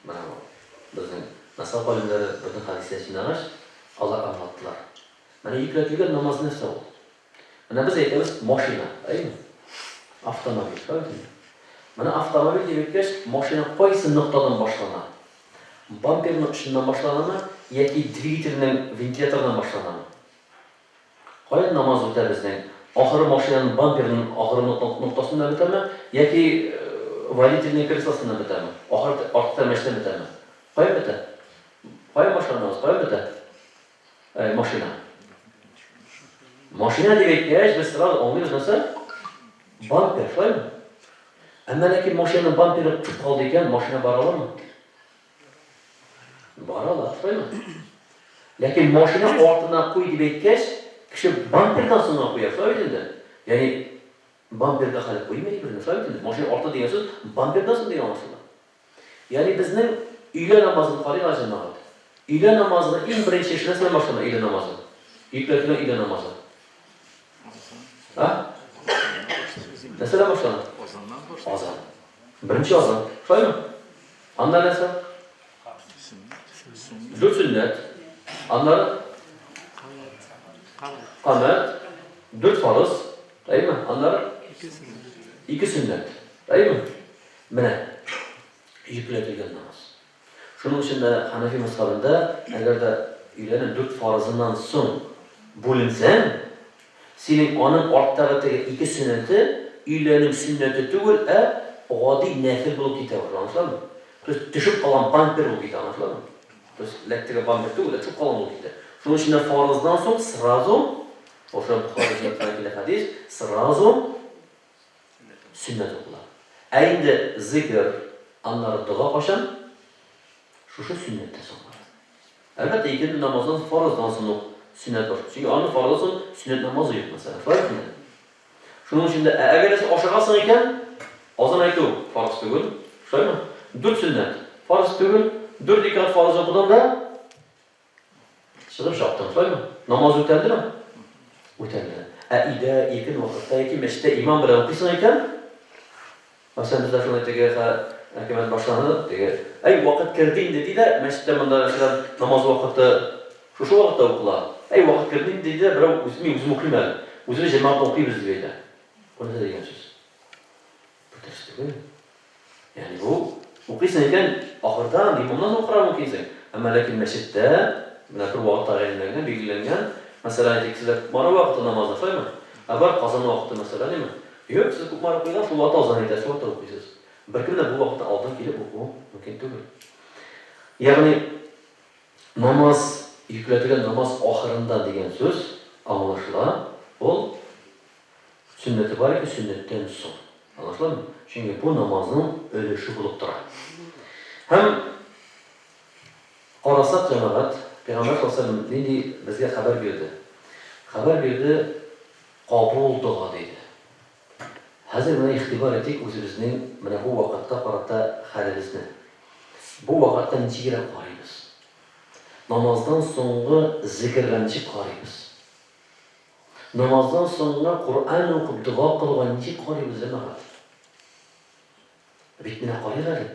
менә бу безнең Мәзһәб галимнәре бөтен хәдисләр җыйнагач, алар аңлаттылар. Менә йөкләтелгән намаз нәрсә ул? Менә без әйтәбез машина, әйеме? Автомобиль, шулай бит инде? Менә автомобиль дип әйткәч, машина кайсы ноктадан башлана? Бамперның очыннан башланамы яки двигательнең вентиляторыннан башланамы? Каян намаз үтә безнең? Ахыры машинаның бамперының ахыры ноктасында бетәме яки водительнең креслосында бетәме? Ахыры арткы тәгәрмәчтән бетәме? Каян бетә? Каян башлана намаз? Каян бетә? Әй, машина. Машина дип әйткәч, без сразу аңлыйбыз нәрсә? Бампер, шулаймы? Әмма ләкин машинаның бамперы төшеп калды икән, машина бара аламы? Бара ала, шулаймы? Ләкин машина артына куй дип әйткәч, кеше бампердан соң гына куя, шулай бит инде? Ягъни бамперга хәле куймый әйберне, шулай бит инде? Машина арты дигән сүз бампердан соң дигән аңлашыла. Ягъни безнең өйлә намазын карыйк әле, җәмәгать. Өйлә намазы иң беренче эш нәрсәдән башлана өйлә намазы? Йөкләтелгән өйлә намазы. А? Нәрсәдән башлана? Азаннан башлана. Азан. Беренче азан. Шулаймы? Анда нәрсә? Дүрт сөннәт. Аннары камәт, дүрт фарыз. Әйме? Аннары ике сөннәт. Әйме? Менә йөкләтелгән намаз. Шуның өчен дә Ханафи мәзһәбендә, әгәр дә өйләнең дүрт фарызыннан соң бүленсәң, синең аның арттагы теге ике сөннәте өйләнең сөннәте түгел, ә гади нәфел булып китә уже, аңлашыламы? То есть төшеп калган бампер булып китә, аңлашыламы? То есть ләк теге бампер түгел, ә төшеп калган булып китә. Шуның өчен дә фарыздан соң сразу, ошо Бохари җыентыгына килә хәдис, сразу Сөннәт укыла. Ә инде зикер, аннары дога кайчан? Шушы сөннәттән соң бара. Әлбәттә, икенде намаздан, фарыздан соң ук сөннәт башлана. Чөнки аны фарыздан соң сөннәт намазы юк, мәсәлән. Шулай бит инде? Шуның өчен дә, ә әгәр дә син ашыгасың икән, азан әйтү фарыз түгел, шулаймы? Дүрт сөннәт фарыз түгел, дүрт рәкәгать фарыз укыдың да, Чыгып чаптың, шулаймы? Намаз үтәлдеме? Үтәлде. Ә өйдә, иркен вакытта яки мәчеттә имам белән укыйсың икән, мәсәлән, бездә шундый теге хакимият башланды, теге, әй, вакыт керде инде, ди дә, мәчеттә монда, мәсәлән, намаз вакыты шушы вакытта укыла. Әй, вакыт керде инде, ди дә, берәү, үз, мин үзем укыйм әле. Үзебез җәмәгать белән укыйбыз, дип әйтә. Бу нәрсә дигән сүз? Бу дөрес түгел. Ягъни бу укыйсың икән, ахырдан, имамнан соң укырга мөмкинсең. Әмма ләкин мәчеттә менә бер вакыт тәгаенләнгән, билгеләнгән. Мәсәлән, әйтик, сездә Кукмара вакыты намазы, шулаймы? Ә бар Казан вакыты, мәсәлән, әйме? Юк, сез Кукмара куйган, шул вакытта азан әйтәсез, шул вакытта укыйсыз. Беркем дә бу вакытта алдан килеп уку мөмкин түгел. Ягъни намаз йөкләтелгән намаз ахырында дигән сүз аңлашыла, ул Сөннәте бар икән, сөннәттән соң. Аңлашыламы? Чөнки бу намазның өлеше булып тора. Һәм карасак, җәмәгать, Пәйгамбәр саллаллаһу алейһи ва сәлләм нинди безгә хәбәр бирде? Хәбәр бирде, кабул дога диде. Хәзер менә игътибар итик үзебезнең менә бу вакытка карата хәлебезне. Бу вакытта ничегрәк карыйбыз? Намаздан соңгы зикергә ничек карыйбыз? Намаздан соңгы Коръән укып дога кылуга ничек карыйбыз, җәмәгать? Бит менә карыйк әле.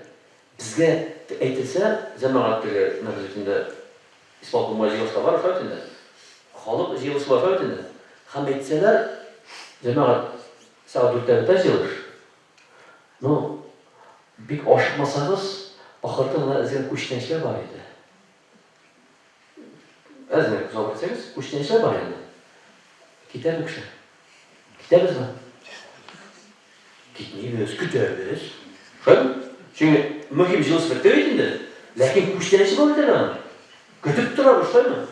Безгә әйтелсә, җәмәгать теге, менә без бит инде исполкомга җыелышта бар, шулай бит инде. Халык җыелышы бар, шулай бит инде. Һәм әйтсәләр, җәмәгать, сәгать дүрттә бетә җыелыш. Ну, бик ашыкмасагыз, ахырда менә әзгә күчтәнәчләр бар иде. Әзрәк сабыр итсәгез, күчтәнәчләр бар инде. Китә бу кеше. Китәбезме? Китмибез, көтәбез. Шулаймы? Чөнки мөһим җылысы бетте бит инде. Ләкин күчтәнәче бар бит әле аның. Көтеп торабыз, шулаймы?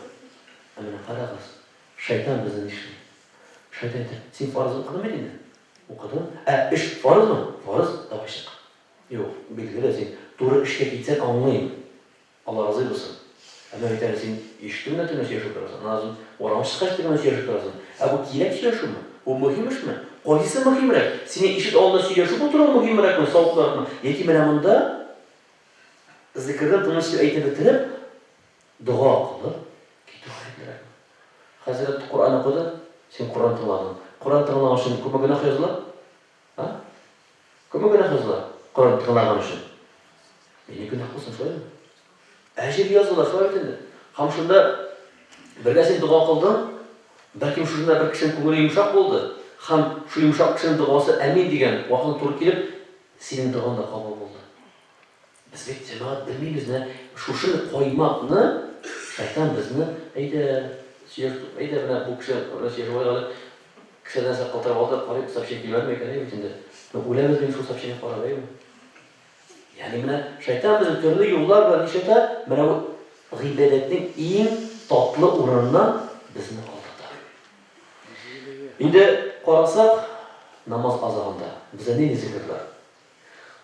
Ә менә карагыз, шайтан безне нишли? Шайтан әйтә, син фарыз укыдың бит инде. Укыдым. Ә эш фарызмы? Фарыз, давай чык. Юк, билгеле, син туры эшкә китсәң, аңлыйм. Алла разый булсын. Әмма бит әле син ишек төбендә төнлә сөйләшеп торасың, аннан соң урамга чыккач та гына сөйләшеп торасың. Ә бу кирәк сөйләшүме? Бу мөһим эшме? Кайсысы мөһимрәк? Синең ишек алдында сөйләшеп утыру мөһимрәкме, саваплыракмы? Яки менә монда зикерне тыныч итеп әйтеп бетереп, дога кылып китү хәерлерәкме? Хәзрәт Коръән укыды, син Коръән тыңладың. Коръән тыңлаган өчен күпме гөнаһ языла? А? Күпме гөнаһ языла Коръән тыңлаган өчен? Нинди гөнаһ булсын, шулаймы? Әҗер языла, шулай бит инде. Һәм шунда бергә син дога кылдың, бәлкем шушында бер кешенең күңеле йомшак булды, һәм шул йомшак кешенең догасы әмин дигән вакытына туры килеп, синең догаң да кабул булды. Без бит, җәмәгать, белмибез, менә шушы каймакны шайтан безне, әйдә, сөйләшеп, әйдә, менә бу кеше белән сөйләшеп алыйк әле, кесәдән нәрсә калтырап алды, карыйк, сообщение килмәдеме икән, әй бит инде. Үләбез бит шул сообщение карап, әйме? Ягъни менә шайтан безне төрле юллар белән нишләтә? Менә бу гыйбадәтнең иң татлы урыныннан безне алдата. Инде карасак, намаз азагында бездә нинди зикерләр?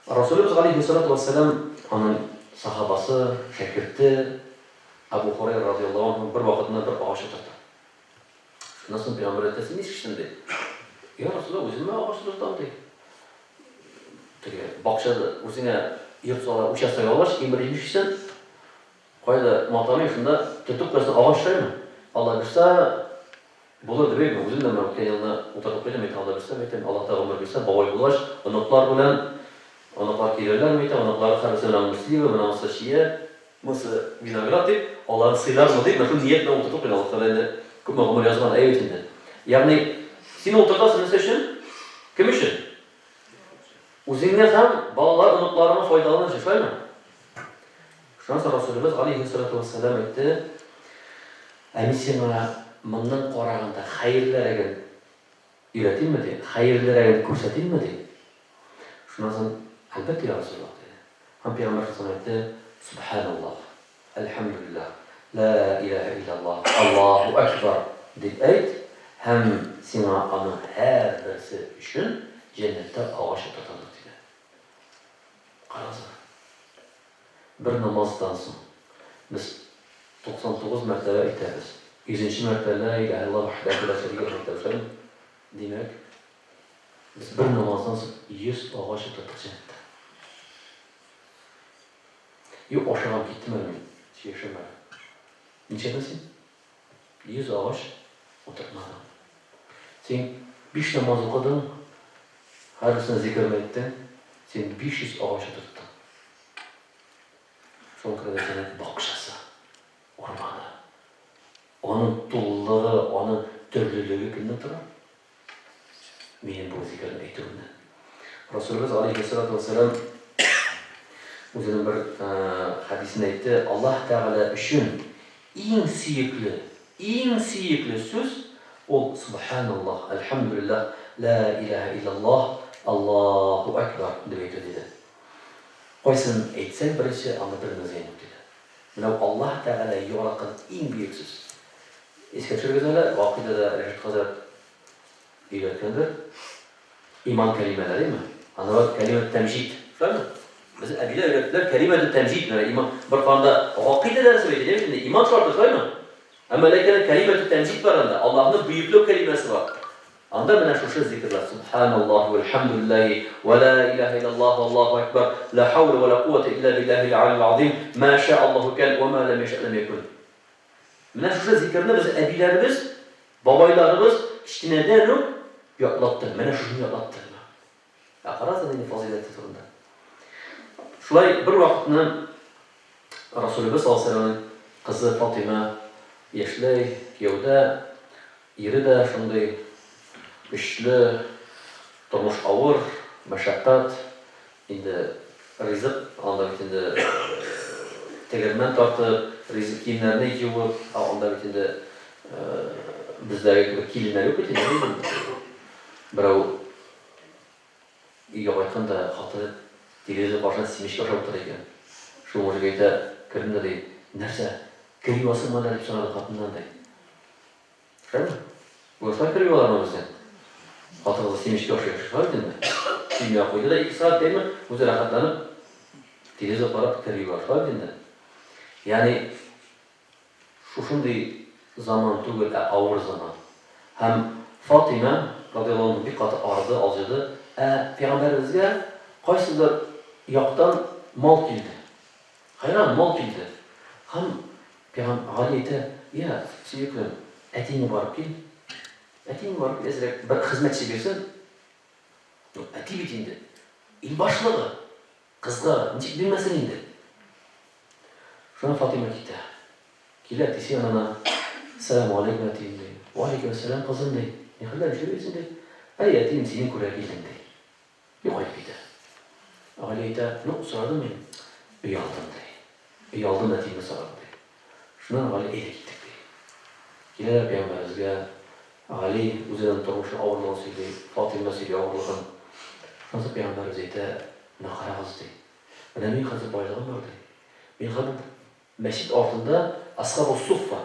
Расулыбыз галәйһиссалату вәссәлам аның сахабасы, шәкерте Абу Хурайра радияллаһу анһу бер вакытны бер агач утырта. Шуннан соң пәйгамбәр әйтә, син нишлисең, ди. Я Расулалла, үземә агач утыртам, ди. Теге бакчада үзеңә йорт сала, участок алгач, иң беренче нишлисең? Кайда матамый, шунда төртеп куясың, агач шаймы? Алла бирсә, булыр дип әйтмә. Үзем дә менә үткән елны утыртып куйдым, әйтәм, Алла бирсә, әйтәм, Аллаһ та гомер бирсә, бабай булгач, оныклар белән, оныклар килерләрме, әйтәм, оныклар һәрберсе менә монысы слива, менә монысы чия, Монысы виноград дип, аларны сыйлармы дип, менә шул ният белән утыртып куйган. Аллаһ Тәгалә инде күпме гомер язган, әйе бит инде. Ягъни, син утыртасың нәрсә өчен? Кем өчен? Үзеңә һәм балалар, оныкларыңа файдалану өчен, шулаймы? Шуннан соң Расулебез алейһиссалату вассалам әйтте, Ә мин сиңа моннан караганда хәерлерәген өйрәтимме, ди, хәерлерәген күрсәтимме, ди. Шуннан соң, Әлбәттә, я Расулаллаһ, диде. Һәм Пәйгамбәр саллаллаһу галәйһи ва сәлләм әйтте, Сүбхәналлаһ, әлхәмдүлилләһ, лә иләһә илляллаһ, Аллаһу әкбәр, дип әйт, һәм сиңа аның һәрберсе өчен җәннәттә агач утыртылыр, диде. Карагыз әле. Бер намаздан соң без 99 мәртәбә әйтәбез. Йөзенче мәртәбә лә иләһә илляллаһ вахдәһү лә шәрикә ләһ әйтәбез, шулаймы? Димәк, Без бер намаздан соң 100 агач утырттык җәннәттә. Юк, ашаган киттем әле мин, сөйләшәм әле. Ничәдә син? 100 агач утыртмадың. Син биш намаз укыдың, һәрберсенә зикерне әйттең, син 500 агач утырттың. Шуңа күрә дә җәннәт бакчасы, урманы. Аның тулылыгы, аның төрлелеге кемнән тора? Минем бу зикерне әйтүемне. Расулыбыз алейһиссалату вассалам үзенең бер хәдисендә әйтте, Аллаһ Тәгалә өчен иң сөекле, иң сөекле сүз ул Субханаллаһ, әлхәмдүлилләһ, лә илаһә илляллаһ, Аллаһу әкбәр дип әйтү диде. Кайсын әйтсәң беренче, анда бер мезгән юк диде. Менә бу Аллаһ Тәгалә яраткан иң бөек сүз. Искә төшерегез әле, гакыйдәдә Рәшит хәзрәт өйрәткәндер. Иман кәлимәләре, әйеме? Анда бар кәлимә тәмҗид. Шулаймы? Без әбиләр өйрәттеләр кәлимә тәмҗид. Менә иман бер каранда гакыйдә дәресе бит, әйеме? Инде иман шарты, шулаймы? Әмма ләкин кәлимә тәмҗид бар анда. Аллаһны бөекләү кәлимәсе бар. Анда менә шушы зикерләр, Субханаллаһи вәлхәмдүлилләһи, вә лә иләһә илляллаһ, вәллаһу әкбәр, лә хәүлә вә лә куәтә илля билләһил галил азим, мә шәә Аллаһу кән, вә мә ләм яшә ләм якүн. Менә шушы зикерне без әбиләребез, бабайларыбыз кечкенәдән үк ятлатты. Менә шушыны ятлатты. Ә карагыз инде фазыйләте турында. Шулай бер вакытны Расулебез саллаллаһу алейһи ва кызы Фатыйма яшьләй кияүдә, ире дә шундый көчле, тормыш авыр, мәшәкать, Инде ризык анда бит инде тегермән тартып, ризык киемнәрне юып, ә анда бит инде бездәге кебек киленнәр юк бит инде. Берәү өйгә кайткан да хатыны телевизор каршында семечка ашап утыра икән. Шул мужик әйтә, кердем дә ди, нәрсә, кер юасыңмы әллә дип сорады хатыннан ди. Шулаймы? Булса кереп алармы бездән? Хатыгызы семечкә ашый ашый шулай бит инде. Семья куйды да ике сәгать дәйме, үзе рәхәтләнеп телевизор карап кер юа, шулай бит инде. Ягъни шушындый заман түгел, ә авыр заман. Һәм Фатыйма радияллаһу анһа бик каты арыды, алҗыды. Ә пәйгамбәребезгә кайсыдыр яктан мал килде. Хәйран мал килде. Һәм Пәйгам Гали әйтә, Я, сөеклем, әтиеңә барып кил. Әтиеңә барып кил, әзрәк бер хезмәтче бирсен. Ну, әти бит инде, ил башлыгы. Кызга ничек бирмәсен инде? Шуннан Фатыйма китә. Килә әтисе янына. Сәламү алейкум, әтием, ди. Вә алейкүм әссәлам, кызым, ди. Нихәлләр, ничек йөрисең, ди. Әй, әтием, сине күрә килдем, ди. И кайтып китә. Гали әйтә, ну, сорадым мин, оялдым, ди. Оялдым әтиемне сорарга, ди. Шуннан Гали, әйдә киттек, ди. Киләләр пәйгамбәребезгә. Гали үзенең тормышының авырлыгын сөйли, Фатыйма сөйли авырлыгын. Шуннан соң пәйгамбәребез әйтә, менә карагыз, ди. Менә мин хәзер байлыгым бар, ди. Мин хәзер бу мәчет артында Асхабу Суффа,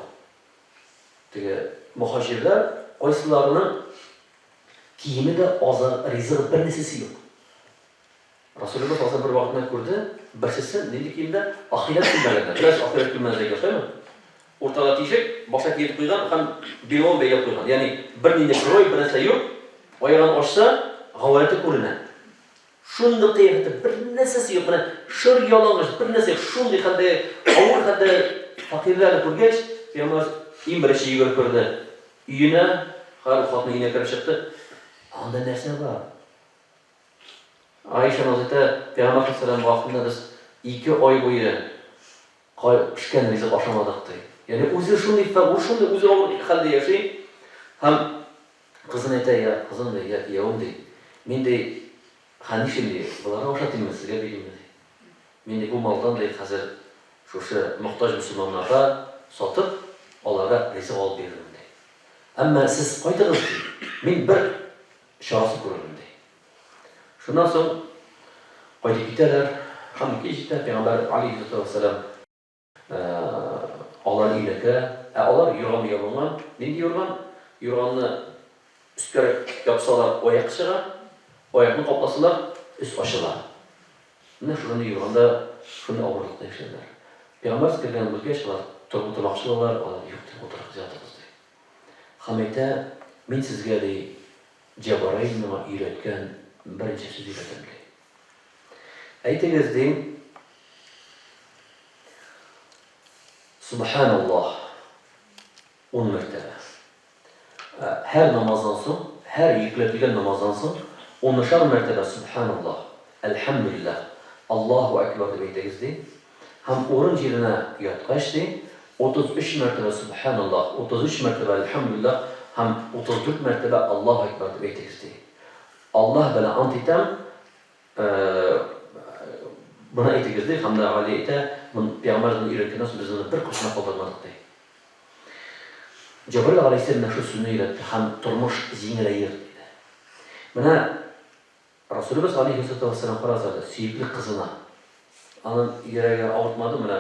теге мөһаҗирләр, кайсыларының киеме дә, азыгы, ризыгы бер нәрсәсе юк. Расулебез саллаллаһу бер вакытны күрде, берсесе нинди киемдә? Ахирәт күлмәгендә. Беләсез, ахирәт күлмәге дигән шулаймы? Уртада тишек, башына киертеп куйган һәм билбавын бәйләп куйган. Ягъни бернинди крой, бер нәрсә юк. Аягын ачса, гаурәте күренә. Шундый кыяфәттә бер нәрсәсе юк, менә шыр ялангач, бер нәрсә юк, шундый хәлдә, авыр хәлдә фәкыйрьләрне күргәч, пәйгамбәребез иң беренче йөгереп керде өенә, һәр хатын өенә кереп чыкты. Анда нәрсә бар? Аиша анабыз әйтә, пәйгамбәр саллаллаһу вакытында без 2 ай буе пешкән ризык ашамадык, ди. Ягъни үзе шундый, шундый үзе авыр хәлдә яши һәм Кызын әйтә, я, кызым, ди, я, киявем, ди, мин, ди, хә нишлим, ди, боларны ашатыйммы, сезгә биримме, ди. Мин, ди, бу малдан, ди, хәзер шушы мохтаҗ мөселманнарга сатып, аларга ризык алып бирермен, ди. Әмма сез кайтыгыз, ди, мин бер чарасын күрермен, ди. Шуннан соң кайтып китәләр, һәм кич җитә, пәйгамбәр алейһиссалату вәссәлам Алар өенә керә. Ә алар юрган ябынган. Нинди юрган? Юрганны өскәрәк япсалар, аяк чыга. Аякны капласалар, өс ачыла. Менә шушындый юрганда шундый авырлыкта яшәделәр. Пәйгамбәрбез кергәнен белгәч, алар торып утырмакчы булалар, алар, юк, ди, утырыгыз, ятыгыз, ди. Һәм әйтә, мин сезгә, ди, Җәбраил миңа өйрәткән берничә сүз өйрәтәм, ди. Әйтегез, дим, Субханаллаһ ун мәртәбә. Һәр намаздан соң, һәр йөкләтелгән намаздан соң унышар мәртәбә Субханаллаһ, Әлхәмдүлилләһ, Аллаһу әкбәр дип әйтегез, ди. Һәм урын җиренә яткач, ди, 33 мәртәбә Субханаллаһ, 33 мәртәбә Әлхәмдүлилләһ һәм 34 мәртәбә Аллаһу әкбәр дип әйтегез, ди. Аллаһ белән ант итәм, Моны әйтегез, ди, һәм дә Гали әйтә, Пәйгамбәр безне өйрәткәннән соң без моны беркайчан да калдырмадык, ди. Җәбраил галәйһиссәлам менә шул сүзне өйрәтте һәм тормыш җиңеләер, диде. Менә Расулебез галәйһиссалату вәссәлам карагыз әле, сөекле кызына. Аның йөрәге авыртмады, менә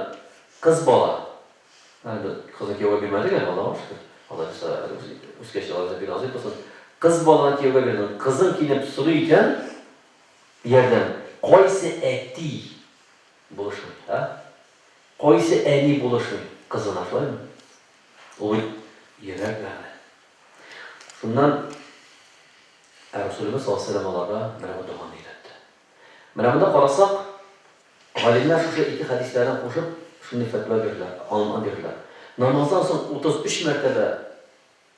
кыз бала. Әле кызны кияүгә бирмәдек әле, Аллага шөкер. Алла бирсә, әле үскәч Алла бирсә, насыйп булсын. Кыз баланы кияүгә бирдең, кызың килеп сорый икән, ярдәм. Кайсы әти булышмый, ә? Кайсы әни булышмый кызына, шулаймы? Ул бит йөрәк бәгыре. Шуннан ә Расулебез саллаллаһу алейһи ва сәлләм аларга менә бу доганы өйрәтте. Менә монда карасак, галимнәр шушы ике хәдисләрне кушып, шундый фәтва бирделәр, аңлатма бирделәр. Намаздан соң 33 мәртәбә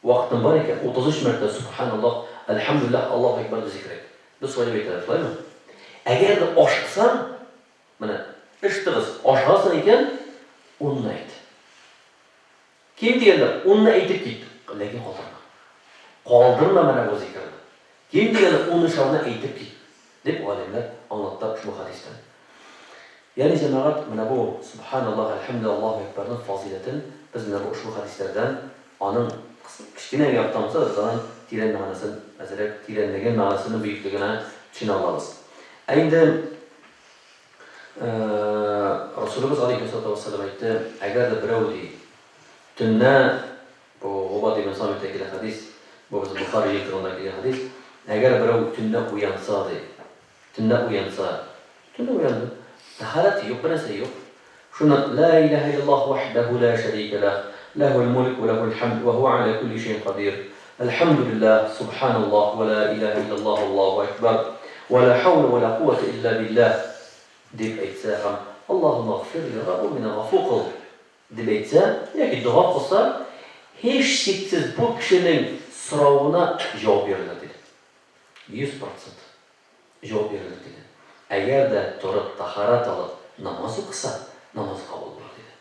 вакытың бар икән, 33 мәртәбә Сүбхәналлаһ, Әлхәмдүлилләһ, Аллаһу әкбәр дип зикер әйт. Без шулай дип әйтәбез, шулаймы? Әгәр дә ашыксаң, менә эш тыгыз, ашыгасың икән, унны әйт. Ким дигәндә, унны әйтеп кит, ләкин калдырма. Калдырма менә бу зикерне. Ким дигәндә, унышарны әйтеп кит, дип галимнәр аңлатты ошбу хәдистән. Ягъни, җәмәгать, менә бу Сүбхәналлаһ, Әлхәмдүлилләһ, Аллаһу әкбәрнең фазыйләтен без менә бу ошбу хәдисләрдән, аның кечкенә генә яктан булса да, без аның тирән мәгънәсен, әзрәк тирәнлеген, мәгънәсенең бөеклегенә төшенә алабыз. Ә инде Расулыбыз галәйһиссалату вәссәлам әйтте, әгәр дә берәү, ди, төнлә, бу Гобад ибн Самиттән килә хәдис, бу безнең Бохари җыентыгында килгән хәдис, әгәр берәү төнлә уянса, ди, төнлә уянса, төнлә уянды, тәһарәте юк, бернәрсә юк, шуны Ла илаһә иллаллаһ вахдәһу ла шәрикә ләһ, ләһүл мүлк вә ләһүл хәмд вә һуә галә күлли шәйин кадир, әлхәмдүлилләһ, субханаллаһ, вә ла илаһә иллаллаһ, аллаһу әкбәр, вә ла хәүлә вә ла куәтә илля билләһ, дип әйтсә һәм Аллаһуммә гфирли, Раббым, мине гафу кыл, дип әйтсә яки дога кылса, һичшиксез бу кешенең соравына җавап бирелер, диде. 100% җавап бирелер, диде. Әгәр дә торып тәһарәт алып намаз укыса, намазы кабул булыр, диде.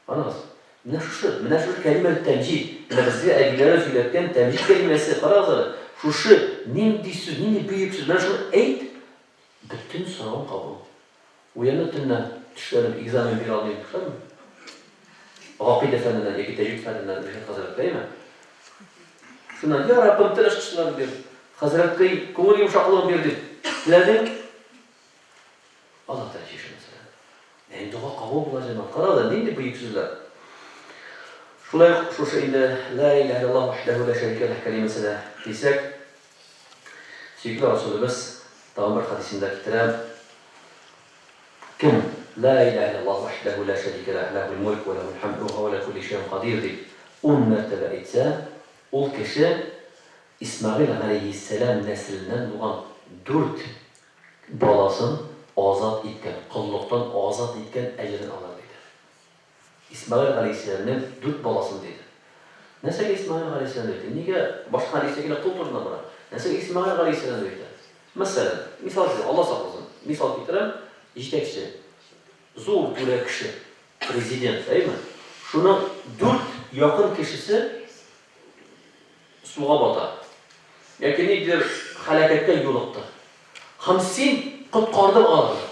Карагыз, менә шушы, менә шушы кәлимә тәмҗид, менә безгә әбиләре сөйләткән тәмҗид кәлимәсе, карагыз әле, шушы нинди сүз, нинди бөек сүз, менә шуны әйт, бөтен соравың кабул. Уяну төнлә төшләнеп экзамен бирә алмыйм, шулаймы? Гакыйдә фәненнән яки тәҗвид фәненнән Ришат хәзрәткә, әйеме? Шуннан, я Раббым, тел ачкычларын бир, хәзрәткә күңел йомшаклыгын бир дип теләдең, Аллаһ Тәгалә чишә мәсьәләне. Ә инде дога кабул була, җәмәгать. Карагыз әле, нинди бөек сүзләр. Шулай ук шушы инде Ла илаһә иллаллаһ вахдәһу ла шәрикә ләһ кәлимәсенә килсәк, сөекле Расулебез тагын бер хәдисендә китерә, Кем Ла илаһә иллаллаһ вахдәһу ла шәрикә ләһ, ләһул мөлк вә ләһул хәмд вә һуә галә кулли шәйин кадир дип ун мәртәбә әйтсә, ул кеше Исмәгыйль галәйһиссәлам нәселеннән булган дүрт баласын азат иткән, коллыктан азат иткән әҗерен алыр, диде. Исмәгыйль галәйһиссәламнең дүрт баласын, диде. Нәрсәгә Исмәгыйль галәйһиссәлам дип әйтә? Нигә башка хәдистә килә кол турында бара? Нәрсәгә Исмәгыйль галәйһиссәлам дип әйтә? Мәсәлән, мисал китерәм, Алла сакласын, мисал китерәм, җитәкче, зур түрә кеше, президент, әйеме? Шуның дүрт якын кешесе суга бата яки ниндидер һәлакәткә юлыкты. Һәм син коткардың аларны.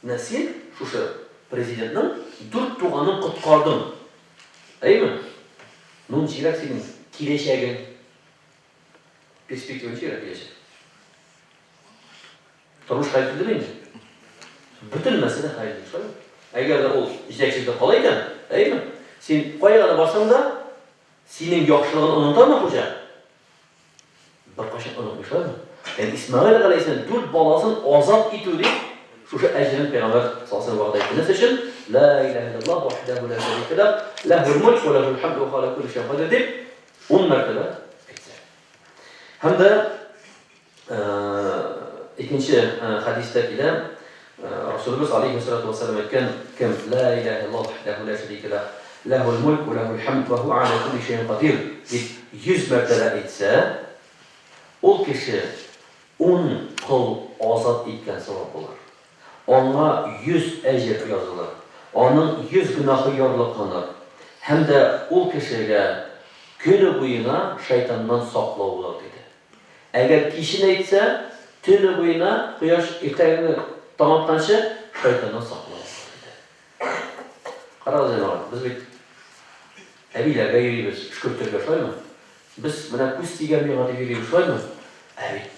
Менә син шушы президентның дүрт туганын коткардың. Әйеме? Ну, ничегрәк синең киләчәгең? Перспектива ничегрәк киләчәк? Тормыш хәл ителдеме инде? Бөтен мәсьәлә хәл ителде, шулаймы? Әгәр дә ул җитәкчелектә кала икән, әйеме? Син кая гына барсаң да, синең яхшылыгын онытамы хуҗа? Беркайчан онытмый, шулаймы? Ягъни Исмәгыйль галәйһиссәлам дүрт баласын азат итү дип, шушы әҗерен пәйгамбәр саллаллаһу алейһи вәсәлләм вәгъдә итте. Нәрсә өчен? Ла илаһа иллаллаһ вахдәһу ла шәрикә ләһ, ләһул мөлк вә ләһул хәмд вә һуә галә кулли шәйин кадир дип, ун мәртәбә әйтсә. Һәм дә Икенче хәдистә килә, Расулыбыз алейһиссалату вассалам әйткән, кем ла илаһа иллаллаһ вахдәһу ла шәрикә ләһ, ләһул мөлк вә ләһул хәмд вә һуә галә кулли шәйин кадир дип 100 мәртәбә әйтсә, ул кеше ун кол азат иткән савап булыр. Аңа 100 әҗер язылыр, аның 100 гөнаһы ярлыканыр һәм дә ул кешегә көне буена шайтаннан саклау булыр, диде. Әгәр кичен әйтсә, төне буена, кояш иртәгеңне таң атканчы, шайтаннан саклау булыр, диде. Карагыз, җәмәгать, без бит әбиләргә йөрибез, өшкертергә, шулаймы? Без менә күз тигән миңа дип йөрибез, шулаймы? Ә бит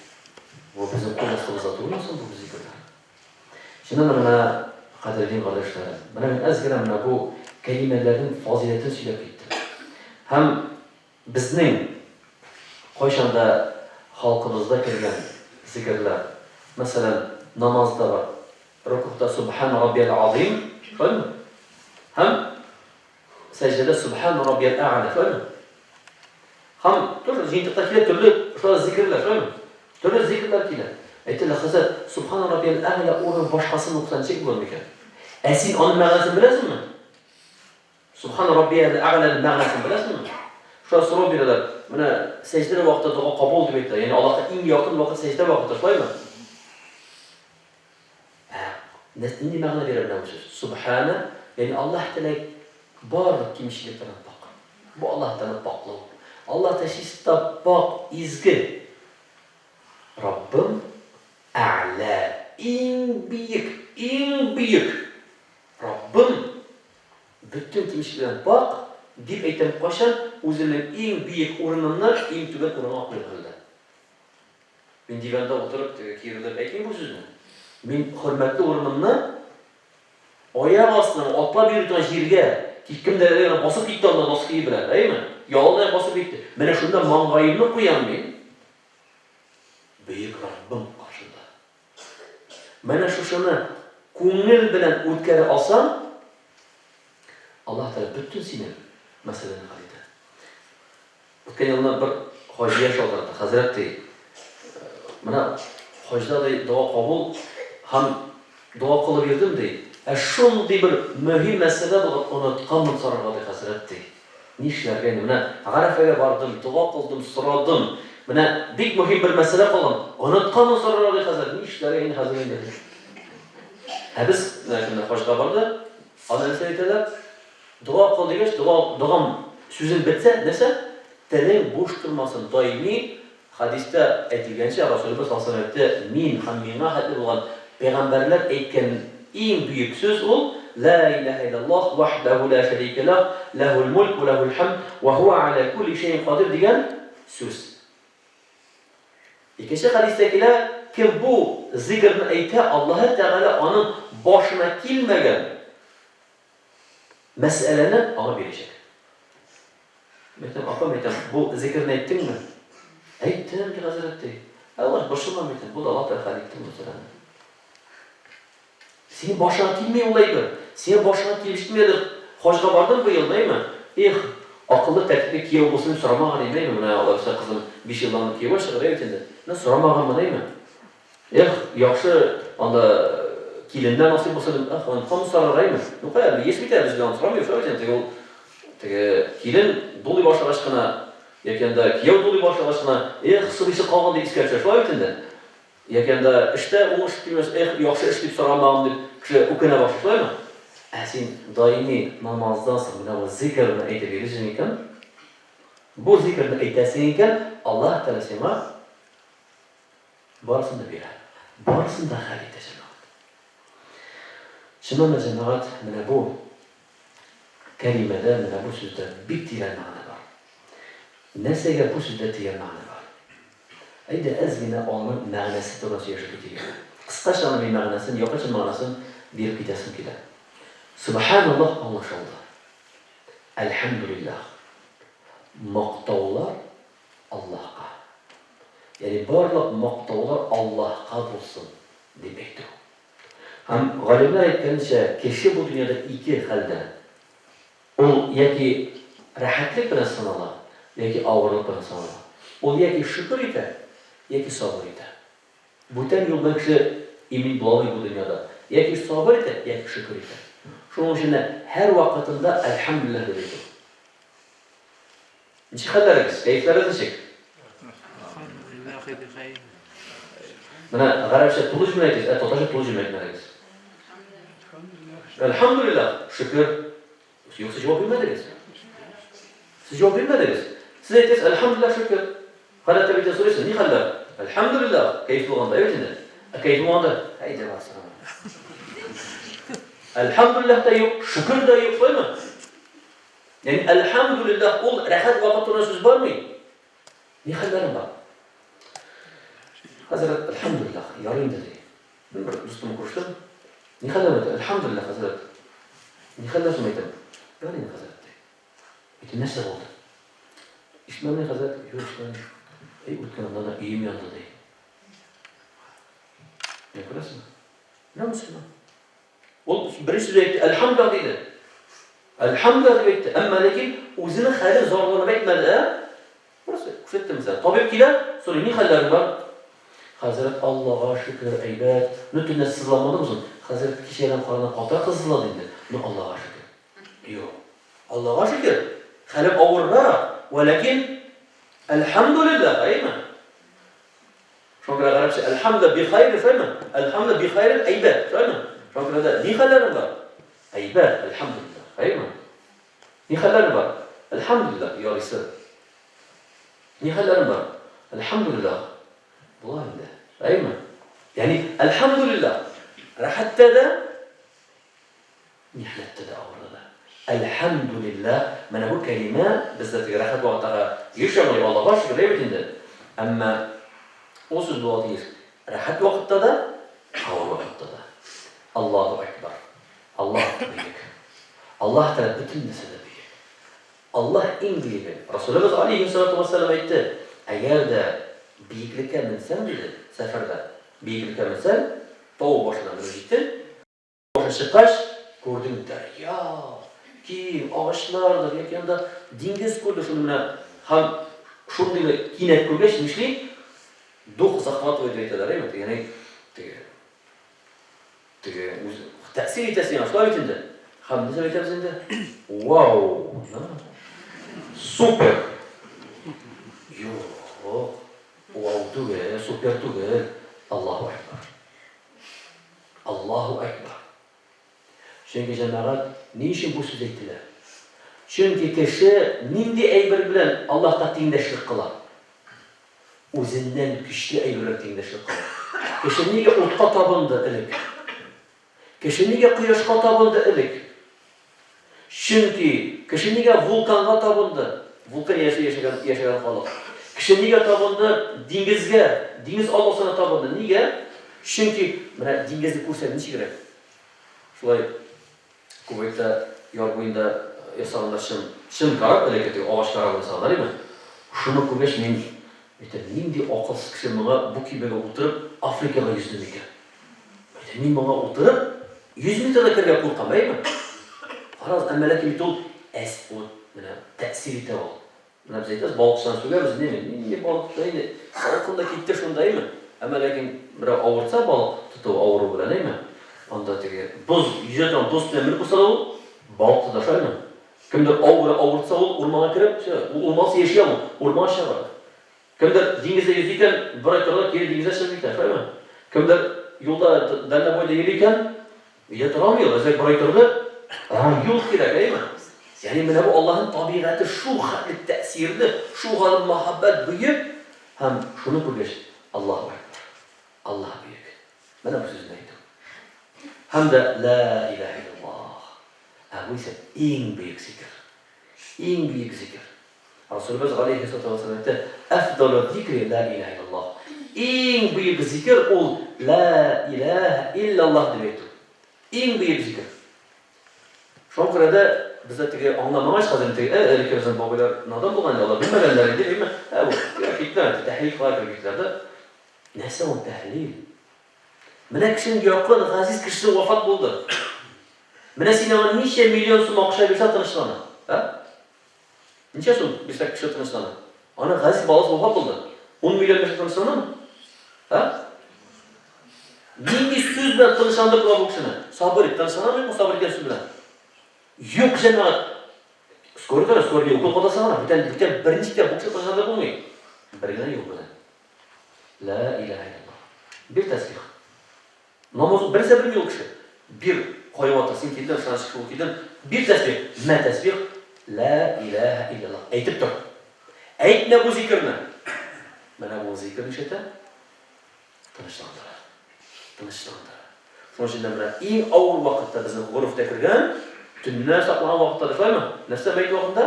бу безнең кул астыбызда түгелме соң бу зикерләр? Чыннан да менә, кадерле дин кардәшләрем, менә мин әз генә менә бу кәлимәләрнең фазыйләтен сөйләп киттем. Һәм Безнең кайчан да халкыбызда кергән зикерләр, мәсәлән, намазда бар, рөкүгъта Сүбхән раббиял азыйм, шулаймы? Һәм сәҗдәдә Сүбхән раббиял әгъла, шулаймы? Һәм тоже җыентыкта килә төрле шулай зикерләр, шулаймы? Төрле зикерләр килә. Әйтәләр, хәзрәт, Сүбхән раббиял әгъла урынын башкасын укыса ничек булыр микән? Ә син аның мәгънәсен беләсеңме? Субхана раббиял әгъләнең мәгънәсен беләсеңме? Шулай сорау бирәләр. Менә сәҗдә вакыты дога кабул дип әйтә. Ягъни Аллаһка иң якын вакыт сәҗдә вакыты, шулаймы? Ә нинди мәгънә бирә менә бу сүз? Субхана, ягъни Аллаһ Тәгалә барлык кимчелекләрдән пакь. Бу Аллаһ Тәгаләне пакьлау. Аллаһ Тәгалә чиста, пакь, изге. Раббым әгълә, иң биек, иң бөек. Раббым, бөтен кимчелекләрдән пакь, дип әйтәм кайчан үземнең иң биек урынымны иң түбән урынга куйган хәлдә. Мин диванда утырып, теге киерелеп әйтмим бу сүзне. Мин хөрмәтле урынымны аяк астына, атлап йөри торган җиргә, тик кемдер әле генә басып китте анда ноские белән, әйеме? Ялан аяк басып китте. Менә шунда маңгаемны куям мин Бөек Раббым каршында. Менә шушыны күңел белән үткәрә алсаң, Аллаһ Тәгалә бөтен синең мәсьәләне хәл итә. Үткән елны бер хаҗия шалтыратты. Хәзрәт ди, менә хаҗда ди дога кабул һәм дога кылып йөрдем ди. Ә шундый бер мөһим мәсьәлә булган, онытканмын сорарга ди хәзрәт ди. Нишләргә инде? Менә Гарәфәгә бардым, дога кылдым, сорадым. Менә бик мөһим бер мәсьәлә калган. Онытканмын сорарга ди хәзрәт. Нишләргә инде хәзер инде? Ә без менә кемнәр хаҗга барды? Аны нәрсә әйтәләр? Дога кыл дигәч, дога, догам сүзең бетсә, нәрсә? Телең буш тормасын, даими хәдистә әйтелгәнчә, Расулебез саллаллаһу алейһи ва сәлләм әйтте, мин һәм миңа хәтле булган пәйгамбәрләр әйткән иң бөек сүз ул, Лә иләһә илляллаһ, вахдәһу лә шәрикә ләһ, ләһул мөлк вә ләһул хәмд, вә һуә галә күлли шәйин кадир дигән сүз. Икенче хәдистә килә, кем бу зикерне әйтә, Аллаһы Тәгалә аның башына килмәгән мәсьәләне аңа бирәчәк. Мин әйтәм, апа, мин әйтәм, бу зикерне әйттеңме? Әйттем, ди хәзрәт, ди. Аллаһ борчылма, мин әйтәм, булды, Аллаһ Тәгалә хәл итте мәсьәләне. Синең башыңа килми ул әйбер. Синең башыңа килеп җитми әле. Хаҗга бардың быел, әйме? Эх, акыллы, тәртипле кияү булсын дип сорамаган идем, әйме? Менә алайса кызым 5 елдан кияүгә чыгыр, әйбәт инде. Менә сорамаганмын, әйме? Эх, яхшы анда киленнәр насыйп булсын дип, эх, онытканмын сорарга, әйме? Ну кая, яшь бит әле, без аны сорамыйбыз, шулай бит инде, теге ул теге килен дулый башлагач кына, яки анда кияү дулый башлагач кына, эх, сорыйсы калган дип искә төшә, шулай бит инде. Яки анда эштә уңыш килмәс, эх, яхшы эш дип сорамаган дип кеше үкенә башлый, шулаймы? Ә син даими намаздан соң менә бу зикерне әйтеп йөрисең икән, бу зикерне әйтәсең икән, Аллаһ Тәгалә сиңа барысын да бирә. Барысын да хәл итә, җәмәгать. Чыннан да, җәмәгать, менә бу кәлимәдә, менә бу сүздә бик тирән мәгънә бар. Нәрсәгә бу сүздә тирән мәгънә бар? Әйдә, әз генә аның мәгънәсе турында сөйләшеп китик әле. Кыскача гына мин мәгънәсен, якынча мәгънәсен биреп китәсем килә. Сөбханаллаһ аңлашылды. Әлхәмдүлиллаһ. Мактаулар Аллаһка. Ягъни барлык мактаулар Аллаһка булсын, дип әйтү. Һәм галимнәр әйткәнчә, кеше бу дөньяда ике хәлдә. Ул яки рәхәтлек белән сынала, яки авырлык белән сынала. Ул яки шөкер итә, яки сабыр итә. Бүтән юл белән кеше имин була алмый бу дөньяда. Яки сабыр итә, яки шөкер итә. Шуның өчен дә һәрвакытында Әлхәмдүлилләһ дип әйтү. Ничек хәлләрегез? Кәефләрегез ничек? Менә гарәпчә тулы җөмлә әйтегез, ә татарча тулы җөмлә әйтмәдегез. Әлхәмдүлилләһ, шөкер. Юк, сез җавап бирмәдегез. Сез җавап бирмәдегез. Сез әйттегез, әлхәмдүлилләһ, шөкер. Гадәттә бит сорыйсыз, ни хәлләр? Әлхәмдүлилләһ, кәеф булганда, әйбәт инде. Ә кәеф булмаганда, әйдә барсын. Әлхәмдүлилләһ тә юк, шөкер дә юк, шулаймы? Ягъни әлхәмдүлилләһ ул рәхәт вакыт турында сүз бармый. Ни хәлләрең бар? Хәзрәт, әлхәмдүлилләһ, ярый инде ди. Мин бер дустым күрештем. Ни хәлләр әйтә? Әлхәмдүлилләһ, хәзрәт. Ни хәлләр соң әйтәм? Ярый инде, хәзрәт ди. Әйтәм, нәрсә булды? Ишетмәдеңме, хәзрәт? Юк, ишетмәдем. Әй, үткән атнада өем янды ди. Менә күрәсеңме? Менә мөселман. Ул беренче сүз әйтте, әлхәмдүлилләһ диде. Әлхәмдүлилләһ дип әйтте. Әмма ләкин үзенең хәлен зарланып әйтмәде, ә? Просто күрсәтте мәсәлән. Табиб килә, сорый, ни хәлләрең бар? Хәзрәт, Аллага шөкер, әйбәт. Ну, төнлә сызламадымы соң? Хәзрәт, кичәдән караганда катырак сызлады инде. Ну, Аллага шөкер. Юк. Аллага шөкер, хәлем авыррак, вә ләкин әлхәмдүлилләһ, әйеме? Шуңа күрә гарәпчә әлхәмдү бихайр, шулаймы? Әлхәмдү бихайр әйбәт, шулаймы? Шуңа күрә дә ни хәлләрең бар? Әйбәт, әлхәмдүлилләһ, әйеме? Ни хәлләрең бар? Әлхәмдүлилләһ, ярыйсы. Ни хәлләрең бар? Әлхәмдүлилләһ. Була инде. Әйеме? Ягъни әлхәмдүлилләһ. Рәхәттә дә Михнәттә дә, авырда да. Әлхәмдүлилләһ, менә бу кәлимә бездә теге рәхәт вакыттагы еш яңгырый, Аллага шөкер, әйбәт инде. Әмма ул сүз булырга тиеш рәхәт вакытта да, авыр вакытта да. Аллаһу әкбәр. Аллаһ бөек. Аллаһ Тәгалә бөтен нәрсәдә бөек. Аллаһ иң бөеге. Расулыбыз алейһиссалату вассалам әйтте, әгәр дә биеклеккә менсәң, диде, сәфәрдә, биеклеккә менсәң, тау башына менеп җиттең, Башы чыккач, күрдең дәрья, киң, агачлардыр, яки анда диңгез күрде, шуны менә һәм шундыйны кинәт күргәч, нишли? Дух захватывает дип әйтәләр, әйме? Ягъни теге теге үз тәэсир итә сиңа, шулай бит инде. Һәм нәрсә әйтәбез инде? Вау! Супер! Юк, вау түгел, супер түгел. Аллаһу әкбар. Аллаһу әкбар. Чөнки, җәмәгать, ни өчен бу сүз әйтелә? Чөнки кеше нинди әйбер белән Аллаһка тиңдәшлек кыла? Үзеннән көчле әйбер белән тиңдәшлек кыла. Кеше нигә утка табынды элек? Кеше нигә кояшка табынды элек? Чөнки кеше нигә вулканга табынды? Вулкан иясе яшәгән, яшәгән халык. Кеше нигә табынды диңгезгә? Диңгез алласына табынды. Нигә? Чөнки менә диңгезне күрсәң ничегрәк? Шулай Кувейтта яр буенда ясаганнар чын, чын кораб, элекке теге агач корабын ясаганнар име? Шуны күргәч мин әйтәм, нинди акылсыз кеше моңа бу көймәгә утырып Африкага йөзде микән? Әйтәм, мин моңа утырып 100 метр да керергә куркам, әйеме? Карагыз, әмма ләкин бит ул әс, вот менә тәэсир итә ул. Менә без әйтәбез, балыкчыдан сүгәбез, неме, нинди балык тота инде, салкын да китте шунда, әйме? Әмма ләкин берәү авыртса балык тоту авыру белән, әйме? Анда теге боз, йөзә торган боз өстенә менеп куйса да ул балык тота, шулаймы? Кемдер ау белән авыртса, ул урманга кереп, всё, ул урмансыз яши алмый, урманга чыга. Кемдер диңгездә йөзи икән, бер ай тора да кире диңгезгә чыгып китә, шулаймы? Кемдер юлда, дальнобойда йөри икән, Өйдә тора алмый ул, әзрәк бер ай торды, аңа юл кирәк, әйеме? Ягъни менә бу Аллаһның табигате шул хәтле тәэсирле, шул хәтле мәхәббәт бөек һәм шуны күргәч, Аллаһу әкбәр, Аллаһ бөек. Менә бу сүзне әйтү. Һәм дә лә илаһә иллаллаһ. Ә бу исә иң бөек зикер. Иң бөек зикер. Расулыбыз галәйһиссалату вәссәлам әйтте, Әфдалу зикри лә илаһә иллаллаһ. Иң бөек зикер ул лә илаһә иллаллаһ дип әйтү. Иң бөек зикер. Шуңа күрә дә бездә теге аңламагач хәзер теге ә элекке безнең бабайлар надан булган инде, алар белмәгәннәр инде, әйме? Ә бу киттеләр, тәһлил кыла кереп киттеләр дә. Нәрсә ул тәһлил? Менә кешенең якын, газиз кешесе вафат булды. Менә син аңа ничә миллион сум акча бирсәң тынычлана. Ә? Ничә сум бирсәк кеше тынычлана? Аның газиз баласы вафат булды. Ун миллион бирсәк тынычланамы? Ә? Нинди сүз белән тынычландырып була бу кешене? Сабыр ит, тынычланамы юкмы сабыр иткән сүз белән? Юк, җәмәгать. Скорый гына, скорый укол кадаса гына, бүтән, бүтән берничек тә бу кеше тынычландырып булмый. Бер генә юл белән. Лә иләһә иллаллаһ. Бир тәсбих. Намаз берсе белми ул кеше. Бир, кая вата, син килдең, ышаныч ул килдең. Бир тәсбих. Мә тәсбих. Лә иләһә иллаллаһ. Әйтеп тор. Әйтмә бу зикерне. Менә бу зикер нишләтә? Тынычландыра. Тынычландыра. Шуның өчен дә менә иң авыр вакытта безнең горефтә кергән, төннә саклаган вакытта да шулаймы? Нәрсә мәет вакытында?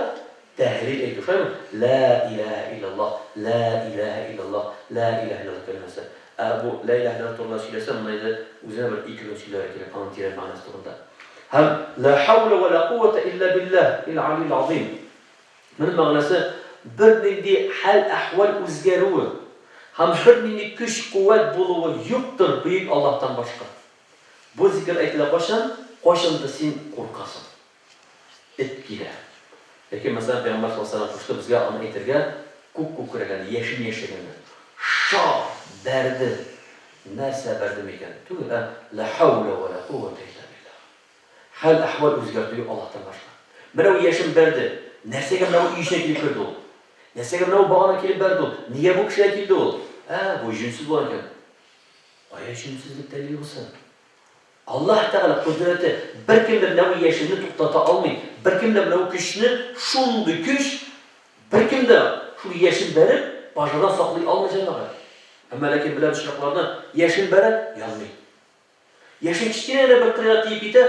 Тәһлил әйтү, шулаймы? Лә иләһә илляллаһ, лә иләһә илляллаһ, лә иләһә илляллаһ кәлимәсе. Ә бу лә иләһә илляллаһ турында сөйләсәм, моны инде үзенә бер ике көн сөйләргә кирәк, аның тирән мәгънәсе турында. Һәм лә хәүлә вә лә куввәтә илля биллаһил алил азыйм. Моның мәгънәсе, бернинди хәл-әхвәл үзгәрүе һәм бернинди көч-куәт булуы юктыр бөек Аллаһтан башка. Бу зикер әйтелә кайчан? Кайчандыр син куркасың. Эт килә. Ләкин, мәсәлән, Пәйгамбәр саллаллаһу галәйһи ва сәлләм кушты безгә аны әйтергә, күк күкрәгәндә, яшен яшәгәндә. Шап! Бәрде. Нәрсә бәрде микән? Түгел, ә Лә хәүлә вә лә куввәтә илля биллаһ. Хәл-әхвәл үзгәртү юк Аллаһтан башка. Менә ул яшен бәрде. Нәрсәгә менә бу өй эченә килеп керде ул? Нәрсәгә менә бу багана килеп бәрде ул? Нигә бу кешегә килде ул? Ә, бу җүнсез булган икән. Кая җүнсезлек дәлиле булсын? Аллаһ Тәгалә кодрәте, беркем дә менә бу яшенне туктата алмый, беркем дә менә бу көчне, шундый көч, беркем дә шул яшен бәреп, пожардан саклый алмый, җәмәгать. Әмма ләкин беләбез очракларны, яшен бәрә, янмый. Яшен кечкенә генә бер кырыйга тиеп китә,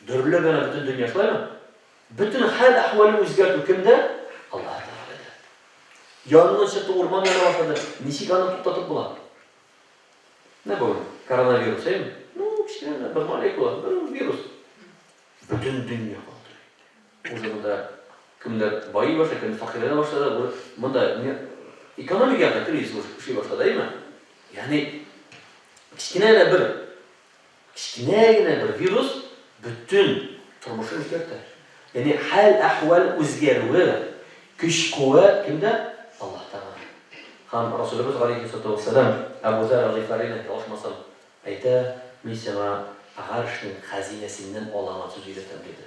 дөрләп яна бөтен дөнья, шулаймы? Бөтен хәл-әхвәлне үзгәртү кемдә? Аллаһ Тәгаләдә. Янгын чыкты, урман яна башлады, ничек аны туктатып була? Менә бүген коронавирус, әйеме? Ну, кечкенә генә бер молекула, бер вирус. Бөтен дөнья калтырый. Уже монда кемдер байый башлады, кемдер фәкыйрьләнә башлады. Монда экономик яктан кризис уже эшли башлады, әйеме? Ягъни кечкенә генә бер кечкенә генә бер вирус бөтен тормышны үзгәртә. Ягъни хәл-әхвәл үзгәрүе, көч-куәт кемдә? Аллаһта гына. Һәм Расулебез галәйһиссалату вәссәлам Әбу Зәр әл-Гыйфарине, ялгышмасам, әйтә, Мин сиңа Гаршнең хәзинәсеннән алынган сүз өйрәтәм, диде.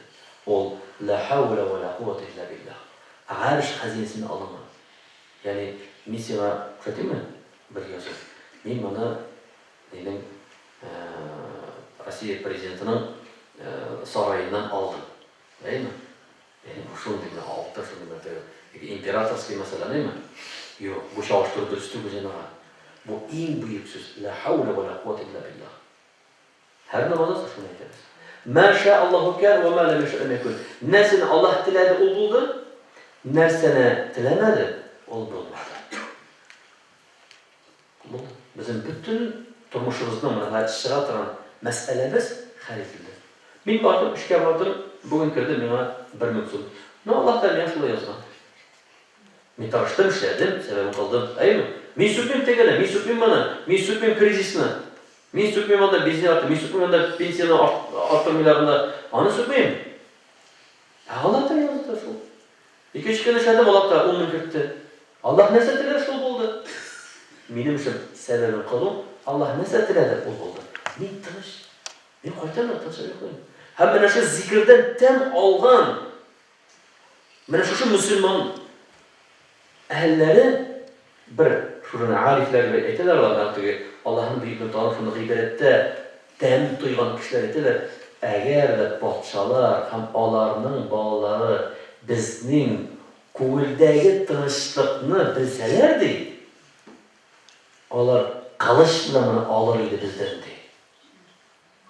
Ул, Лә хәүлә вә лә куввәтә илля биллаһ. Гарш хәзинәсеннән алынган. Ягъни, мин сиңа күрсәтимме бер язу? Мин моны нинең Россия президентының сараеннан алдым. Әйеме? Ягъни бу шундый менә алтын, шундый мәртәбә. Яки императорский мәсәлән, әйеме? Юк, бу чагыштыру дөрес түгел, җәмәгать. Бу иң бөек сүз, Лә хәүлә вә лә куәтә илля биллаһ. Һәр намаздан соң шуны әйтәбез. Мә шә Аллаһу кән вә мә ләм яшә ләм якүн. Нәрсәне Аллаһ теләде, ул булды, нәрсәне теләмәде, ул булмады. Булды. Безнең бөтен тормышыбызның менә хәзер чыга торган мәсьәләбез хәл ителде. Мин бардым, эшкә бардым, бүген керде миңа 1000 сум. Ну, Аллаһ Тәгалә миңа шулай язган. Мин тырыштым, эшләдем, сәбәбен кылдым. Әйеме? Мин сүкмим тегене, мин сүкмим моны, мин сүкмим кризисны. Мин сүкмим анда бензин артты, мин сүкмим анда пенсияне арттырмыйлар анда. Аны сүкмим. Ә Аллаһ Тәгалә язды шул. Икенче көн эшләдем, Аллаһ Тәгалә 10 мең кертте. Аллаһ нәрсә теләде, шул булды. Минем эшем сәбәбен кылу, Аллаһ нәрсә теләде, ул булды. Мин тыныч. Мин кайтам да тыныч йоклыйм. Һәм менә шул зикердән тәм алган менә шушы мөселман әһелләре бер шуны арифләр дип әйтәләр алар, нәкъ теге Аллаһның бөеклеген танып, шуны гыйбадәттә тәм тойган кешеләр әйтәләр, әгәр дә патшалар һәм аларның балалары безнең күңелдәге тынычлыкны белсәләр, ди, алар кылыч белән моны алыр иде бездән, ди.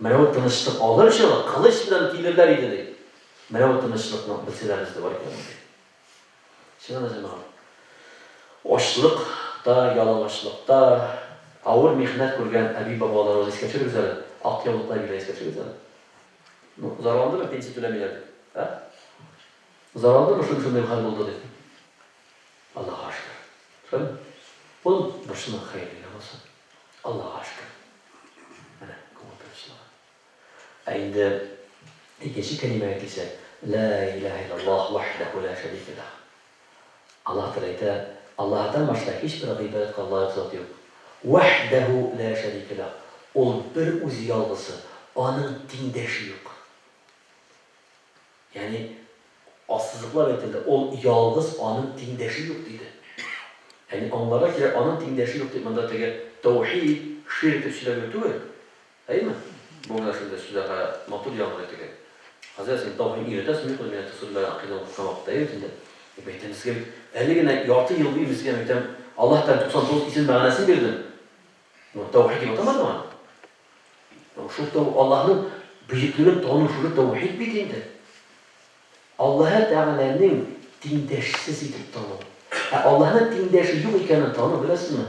Менә бу тынычлык алыр өчен алар кылыч белән килерләр иде, ди. Менә бу тынычлыкны белсәләр бездә бар икән, ди. Чыннан да, җәмәгать, ачлык та, ялангачлыкта, авыр михнәт күргән әби-бабаларыбыз искә төшерегез әле, ак яулыклы әбиләр искә төшерегез әле. Ну, зарландымы, пенсия түләмиләр дип? Ә? Зарландымы, шундый-шундый хәл булды дип? Аллага шөкер. Шулаймы? Ул борчылма, хәерле генә булсын. Аллага шөкер. Менә күңел тынычлыгы. Ә инде икенче кәлимәгә килсәк, Лә илаһә иллаллаһ вахдәһу лә шәрикә ләһ. Аллаһ Тәгалә әйтә, Аллаһтан башка һичбер гыйбадәткә лаек зат юк. Вахдәһу лә шәрикә ләһ. Ул бер үзе ялгызы, аның тиңдәше юк. Ягъни ассызыклап әйтелде, ул ялгыз, аның тиңдәше юк, диде. Ягъни аңларга кирәк, аның тиңдәше юк дип монда теге тәүхид, ширк дип сөйләү түгел. Әйеме? Бу менә шундый сүзләргә матур яңгырый теге. Хәзрәт, син тәүхид өйрәтәсеңме, юкмы, мин әйтә сүзләр акыйдә укыткан вакытта, әйе бит инде. Дип әйтәм, сезгә бит әле генә ярты ел буе мин сезгә әйтәм, Аллаһ Тәгалә 99 исем мәгънәсен бирде. Ну, тәүхид дип атамадым аны. Ну, шул тәү Аллаһның бөеклеген тану шушы тәүхид бит инде. Аллаһы Тәгаләнең тиңдәшсез итеп тану. Ә Аллаһның тиңдәше юк икәнен тану, беләсезме?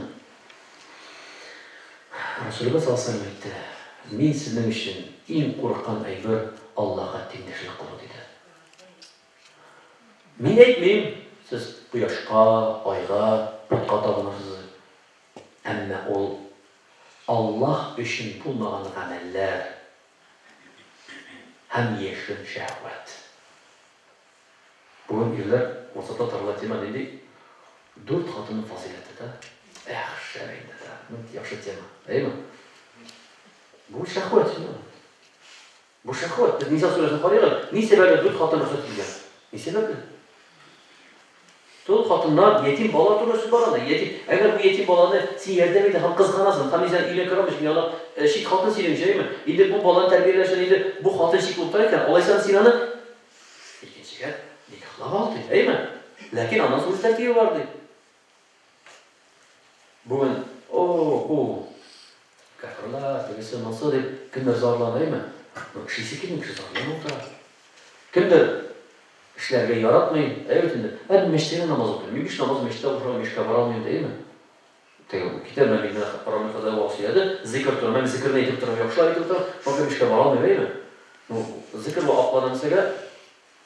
Расулыбыз саллаллаһу алейһи әйтте, Мин сезнең өчен иң курыккан әйбер Аллаһка тиңдәшлек кылу, диде. Мин әйтмим, сез кояшка, айга, потка табынырсыз дип. Әмма ул Аллаһ өчен булмаган гамәлләр һәм яшерен шәһвәт. Бүген ирләр WhatsAppта тарала тема нинди? Дүрт хатынның фазыйләте, да? Эх, шәп инде, да. Ну, яхшы тема. Әйеме? Бу шәһвәт, җәмәгать. Бу шәһвәт. Без Ниса сүрәсен карыйк әле. Ни сәбәпле дүрт хатын рөхсәт ителгән? Ни сәбәпле? Тол хатыннар, ятим бала турында сүз бара анда. Ятим. Әгәр бу ятим баланы син ярдәм итә һәм кызганасың, һәм мин сине өйләнеп керәм өчен яна э, чит хатын синең өчен, әйеме? Инде бу баланы тәрбияләү өчен инде бу хатын чит булып тора икән, алайса син аны икенчегә никахлап ал ди, әйеме? Ләкин аннан соң үз тәртибе бар ди. Бүген, о, бу кафирлар, тегесе, монсы дип кемдер зарлана, әйме? Ну, эшлисе килми, кеше зарланып утыра. Кемдер эшләргә яратмый, әйе бит инде. Ә мин мәчеттә генә намаз укыйм. Мин биш намаз мәчеттә укырга мичкә бара алмыйм, әйеме? Теге китә менә мин менә Рамил хәзрәт вагыз сөйләде, зикер турында, мин зикерне әйтеп торам, яхшылап әйтеп торам, шуңа күрә мичкә бара алмыйм, әйеме? Ну, зикер бу аклана нәрсәгә?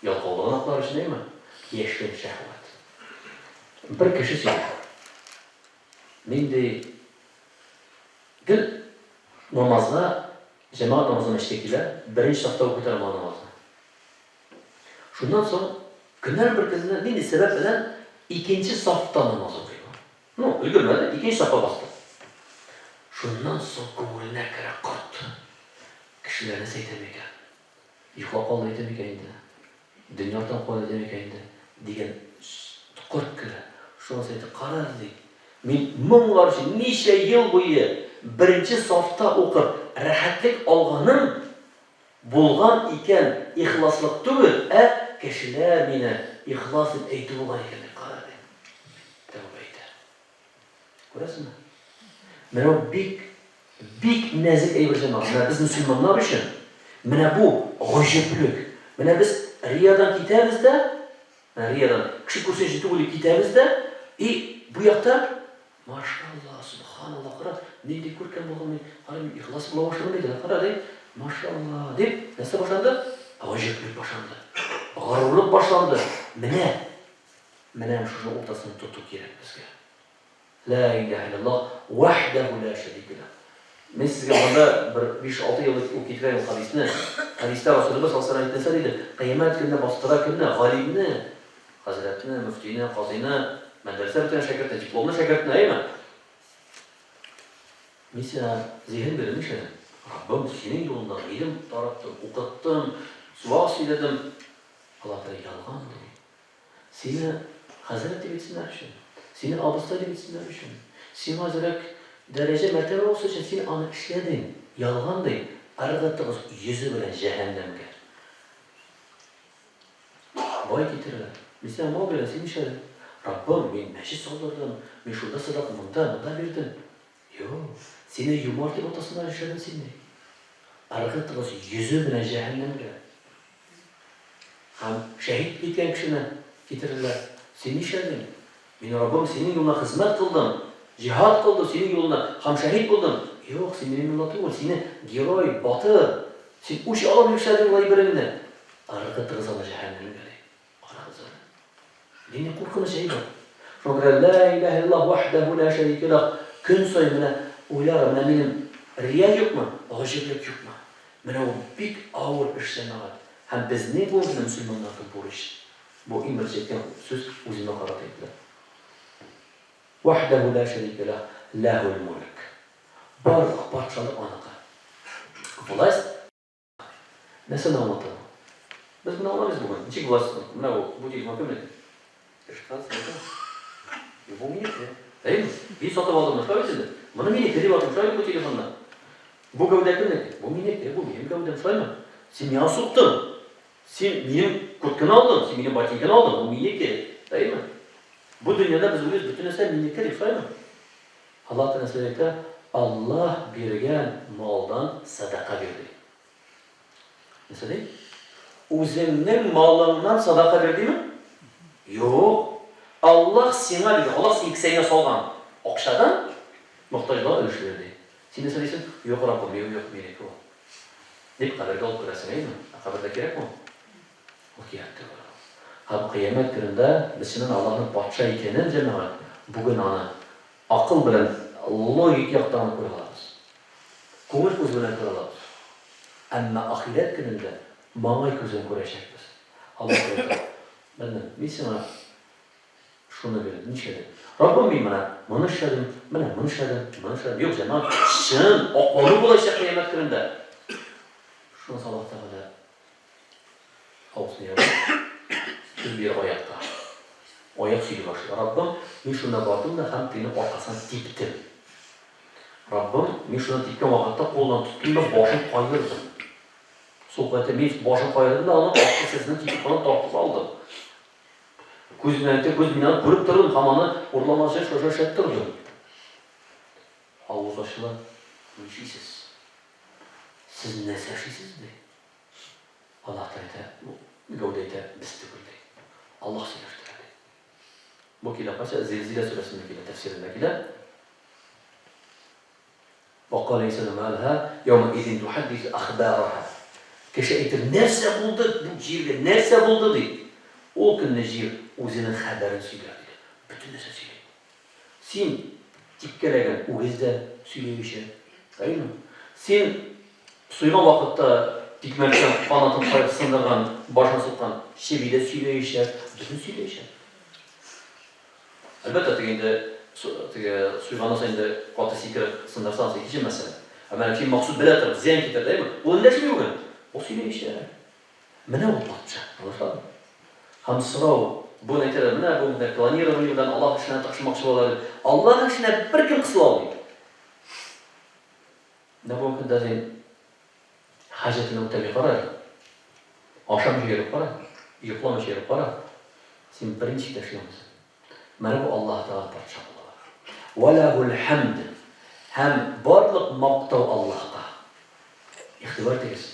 Ялкаулыгын аклар өчен, әйеме? Яшерен шәһвәт. Бер кеше сөйли. Мин ди, гел намазга, җәмәгать намазына мәчеткә килә, беренче сафта укый торган була намазны. Шуннан соң көннәрнең бер көнне нинди сәбәп белән икенче сафта намаз укый бу. Ну, өлгермәде, икенче сафка басты. Шуннан соң күңеленә керә корт. Кешеләр нәрсә әйтә микән? Йоклап калды әйтә микән инде? Дөнья артыннан куа әйтә микән инде? Дигән корт керә. Шунысы әйтә, кара әле, ди. Мин моңарчы ничә ел буе беренче сафта укып, рәхәтлек алганым, Булган икән ихласлык түгел, ә кешеләр мине ихлас дип әйтү булган икән дип кара, ди. Тәүбә итә. Күрәсезме? Менә бу бик, бик нәзек әйбер җәмәгать. Менә без мөселманнар өчен менә бу гаҗәплек. Менә без риядан китәбез дә, менә риядан кеше күрсен өчен түгел дип китәбез дә, и бу якта Машалла, субханалла, кара, нинди күркәм булган мин, кара, мин ихлас була башладым бит, кара, ди, машалла, дип, нәрсә башланды? Гаҗәплек башланды. Горурлык башланды. Менә, менә шушы уртасын тоту кирәк безгә. Ла илаһа иллаллах, вахдаху ла шәрика лах. Мин сезгә монда бер 5-6 ел элек үк китергән ул хадисне. Хадистә Расулыбыз саллаллаһу алейһи ва нәрсә диде? Кыямәт көнендә бастыра кемне? Галимне, хәзрәтне, мөфтине, казыйны, мәдрәсә бетергән шәкертне, дипломлы шәкертне, әйеме? Мин сиңа зиһен бирдем, нишләдең? Раббым, синең юлыңда гыйлем тараттым, укыттым, ваз сөйләдем. Аллаһ Тәгалә ялган ди. Сине хәзрәт дип әйтсеннәр өчен, сине абыстай дип әйтсеннәр өчен, сиңа әзрәк дәрәҗә, мәртәбә булсын өчен син аны эшләдең. Ялган ди, ыргытыгыз йөзе белән җәһәннәмгә. Бай китерә. Мин сиңа мал бирәм, син нишләдең? Раббым, мин мәчет салдырдым, мин шунда садака, монда, монда бирдем. Юк, сине юмарт дип атасыннар эшләдең син, ди. Ыргытыгыз йөзе белән җәһәннәмгә. Һәм шәһит киткән кешене китерделәр. Син нишләдең? Мин, Раббым, синең юлыңа хезмәт кылдым, җиһад кылдым синең юлыңда һәм шәһит булдым. Юк, син минем юлда түгел, сине герой, батыр, син үч алам дип эшләдең ул әйбереңне. Ыргытыгыз аны җәһәннәмгә, ди. Карагыз әле. Нинди куркыныч әйбер. Шуңа күрә лә илаһә иллаллаһ вахдәһу лә шәрикә ләһ көн саен менә уйларга, менә минем рия юкмы, гаҗәплек юкмы? Менә ул бик авыр эш, җәмәгать. Һәм безнең бу менә мөселманнарның бурыч. Бу иң беренче әйткән сүз үземә карата әйтелә. Вахдәһу лә шәрикә ләһ, ләһул мөлк. Барлык патшалык аныкы. Власть нәрсәне аңлата бу? Без моны аңламыйбыз бүген. Ничек власть? Менә бу, бу телефон кемнеке? Тышка сатып. Бу минеке. Әйеме? Мин сатып алдым, шулай бит инде. Моны минеке дип атыйм, шулай бит бу телефонны. Бу гәүдә кемнеке? Бу минеке, бу минем гәүдәм, шулаймы? Син миңа суктың. Син минем куртканы алдың, син минем ботинканы алдың, бу минеке. Әйеме? Бу дөньяда без уйлыйбыз, бөтен нәрсә минеке дип, шулаймы? Аллаһ Тәгалә нәрсә әйтә? Аллаһ биргән малдан садака бир ди. Нәрсә ди? Үзеңнең малыңнан садака бир диме? Юк. Аллаһ сиңа биргән, Аллаһ синең кесәңә салган акчадан мохтаҗларга өлеш бир ди. Син нәрсә дисең? Юк, Раббым, юк, юк, минеке ул. Дип кабергә алып керәсең, әйеме? Ә кабердә кирәкме ул? Ул кирәк түгел. Һәм кыямәт көнендә без чыннан Аллаһның патша икәнен, җәмәгать, бүген аны акыл белән, логик яктан гына күрә алабыз. Күңел күзе белән күрә алабыз. Әмма ахирәт көнендә маңгай күзен күрәчәкбез. Аллаһ әйтә, Бәндәм, мин сиңа шуны бирдем, нишләдең? Раббым, мин менә моны эшләдем, менә моны эшләдем, моны эшләдем. Юк, җәмәгать, чын аклану булачак кыямәт көнендә. Шунысы Аллаһ Тәгалә Авызны ябып, сүз бирә аякка. Аяк сөйли башлый. Раббым, мин шунда бардым да һәм тегенең аркасына типтем. Раббым, мин шунда типкән вакытта кулыннан тоттым да башын каердым. Сул кулы әйтә, мин башын каердым да аның арткы кесәсеннән телефонын тартып алдым. Күз белән әйтә, күз мин аны күреп тордым һәм аны урламас өчен шушы эшләп тордым. Авыз ачыла, нишлисез? Сез нәрсә эшлисез, ди. Аллаһ та әйтә, гәүдә әйтә, без түгел, ди. Аллаһ сөйләштерә, ди. Бу килә кайсы? Зилзилә сүрәсендә килә, тәфсирендә килә. Вакалә инсану ма лаһа яума изин тухаддису ахбараһа. Кеше әйтер, нәрсә булды бу җиргә, нәрсә булды, ди. Ул көнне җир үзенең хәбәрен сөйләр, диде. Бөтен нәрсә сөйли. Син типкәләгән үгез дә сөйләячәк. Әйеме? Син суйган вакытта тикмәктән канатын каерып сындырган, башын суккан чеби дә сөйләячәк. Бөтен сөйләячәк. Әлбәттә, теге инде теге суйганнан соң инде каты сикереп сындырсаң, икенче мәсьәлә. Ә менә син махсус белә торып зыян китерде, әйеме? Ул эндәшми бүген. Ул сөйләячәк. Менә ул патша, аңлашыламы? Һәм сорау, бүген әйтәләр, менә бу менә клонирование белән Аллаһ эшенә тыкшынмакчы булалар дип. Аллаһ эшенә беркем кысыла алмый. Менә бүгенге көндә син Хаҗәтеңне үтәми кара әле. Ашамыйча йөреп кара, йокламыйча йөреп кара, син берничек тә эшли алмыйсың. Менә бу Аллаһы Тәгалә патшалыгы. Вә ләһүл хәмд. Һәм барлык мактау Аллаһка. Игътибар итегез.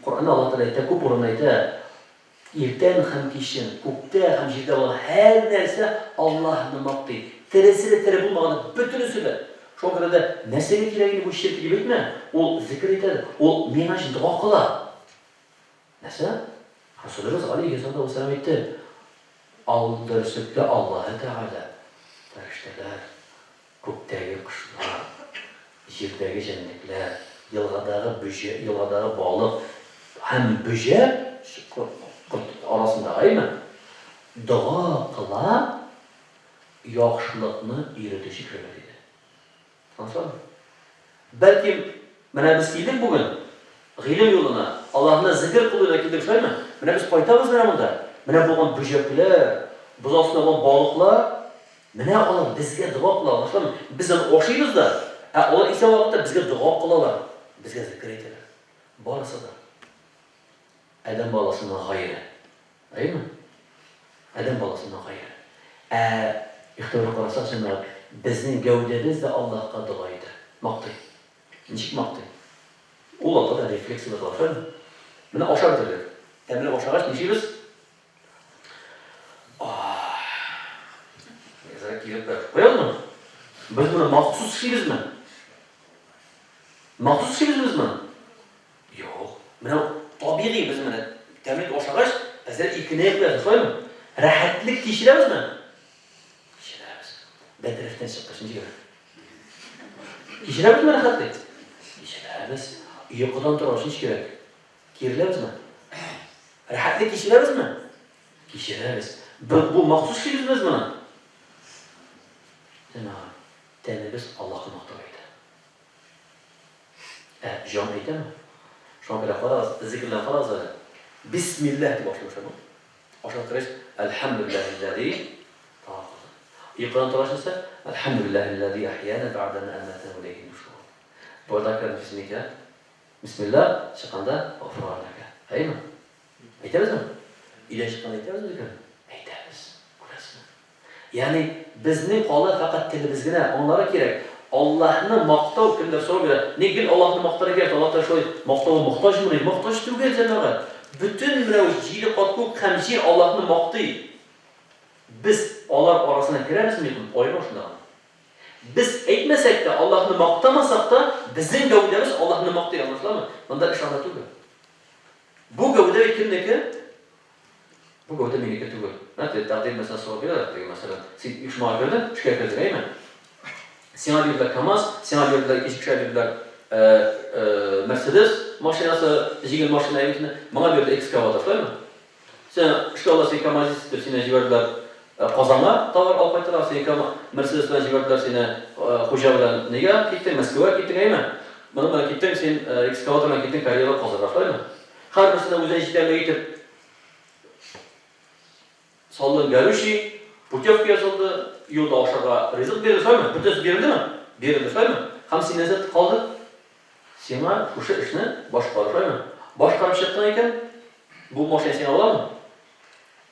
Коръәндә Аллаһ Тәгалә әйтә, күп урында әйтә, иртән һәм кичен, күктә һәм җирдә булган һәр нәрсә Аллаһны мактый. Тересе дә, тере булмаганы да, бөтенесе дә. Шуңа күрә дә нәрсәгә кирәк инде бу черки дип әйтмә, ул зикер итә, ул миңа өчен дога кыла. Нәрсә? Расулыбыз галәйһиссалату вәссәлам әйтте, Ал дөреслектә Аллаһы Тәгалә, фәрештәләр, күктәге кошлар, җирдәге җәнлекләр, елгадагы бөҗә, елгадагы балык һәм бөҗәк, корт арасындагы, әйеме, дога кыла, яхшылыкны өйрәтүче кешеләргә, диде. Аңлашыламы? Бәлкем, менә без килдек бүген гыйлем юлына, Аллаһны зикер кылу юлына килдек, шулаймы? Менә без кайтабыз менә монда. Менә булган бөҗәкләр, боз астында булган балыклар, менә алар безгә дога кыла, аңлашыламы? Без аны ашыйбыз да, ә алар исән вакытта безгә дога кылалар, безгә зикер әйтәләр. Барысы да. Адәм баласыннан гайре. Әйеме? Адәм баласыннан гайре. Ә игътибарлы карасак, җәмәгать, безнең гәүдәбез дә Аллаһка дога итә, мактый. Ничек мактый? Ул ата да рефлекс бар, шулаймы? Менә ашап бетердек. Тәмләп ашагач, нишлибез? Ах! Әзрәк килеп куябызмы? Без моны махсус эшлибезме? Махсус эшлибезме без моны? Юк. Менә табигый без менә тәмле итеп ашагач, әзрәк иркенәеп куябыз, шулаймы? Рәхәтлек кичерәбезме? Кичерәбез. Бәдрәфтән чыккач ничек рәхәт? Кичерәбезме рәхәтлек? Кичерәбез. Йокыдан торгач ничек кирәк? Киреләбезме? Рәхәтлек кичерәбезме? Кичерәбез. Бу, бу махсус эшлибезме без моны? Җәмәгать, тәнебез Аллаһны мактап әйтә. Ә җан әйтәме? Шуңа күрә карагыз, зикерләрне карагыз әле. Бисмилләһ дип башлый башладым. Ашап кергәч, Әлхәмдүлилләһилләзи тагын кылды. Йокыдан торгач нәрсә? Әлхәмдүлилләһилләзи әхьяна бәгъдә мә әмәтәнә вә иләйһин нушур. Боларда керә бисмикә. Бисмилла, чыкканда гафуранәкә. Әйеме? Әйтәбезме? Өйдән чыкканда әйтәбезме зикерне? Әйтәбез. Күрәсезме? Ягъни безнең кала фәкать телебез генә, аңларга кирәк, Аллаһны мактау, кемдер сорау бирә, ник гел Аллаһны мактарга кирәк, Аллаһ Тәгалә шулай мактауга мохтаҗмыни? Мохтаҗ түгел, җәмәгать. Бөтен менә җиде кат күк һәм җир Аллаһны мактый. Без алар арасына керәбезме, юкмы? Аерма шунда гына. Без әйтмәсәк тә, Аллаһны мактамасак та, безнең гәүдәбез Аллаһны мактый, аңлашыламы? Монда эш анда түгел. Бу гәүдә бит кемнеке? Бу гәүдә минеке түгел. Менә теге тәкъдир мәсьәләсе сорау бирәләр, теге мәсәлән, син оешмага кердең, эшкә кердең, әйеме? Сиңа бирделәр КАМАЗ, сиңа бирделәр, икенче кешегә бирделәр Мерседес машинасы, җиңел машина әйбитне, моңа бирделәр экскаватор, шулаймы? Син эшкә алалар, син КАМАЗист дип сине җибәрделәр Казанга товар алып кайтырга, син Мерседес белән җибәрделәр сине хуҗа белән нигә киттең, Мәскәүгә киттең, әйеме? Моның белән киттең, син экскаватор белән киттең карьерга казырга, шулаймы? Һәрберсенә үзенә җитәрлек итеп салдың горючий, путевка язылды, юлда ашарга ризык бирелде, шулаймы? Бөтенесе бирелдеме? Бирелде, шулаймы? Һәм син нәрсә калды? Сиңа шушы эшне башкару, шулаймы? Башкарып чыктың икән, бу машина сиңа буламы?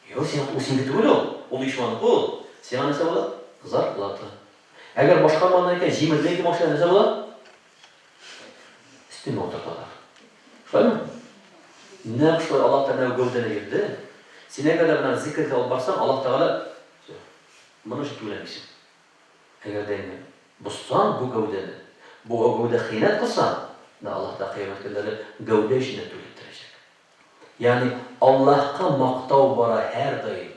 Юк, сиңа ул синеке түгел ул, ул оешманыкы ул. Сиңа нәрсә була? Зарплата. Әгәр башкармадың икән, җимердең икән машина, нәрсә була? Өстеңә утырталар. Шулаймы? Нәкъ шулай Аллаһ Тәгалә гәүдәне бирде. Син әгәр дә менә зикерне алып барсаң, Аллаһ Тәгалә всё, моның өчен түләмисең. Әгәр дә инде бозсаң бу гәүдәне, бу гәүдә хыянәт кылсаң, да Аллаһ Тәгалә кыямәт көнендә әле гәүдә өчен дә түләттерәчәк. Ягъни Аллаһка мактау бара һәрдаим.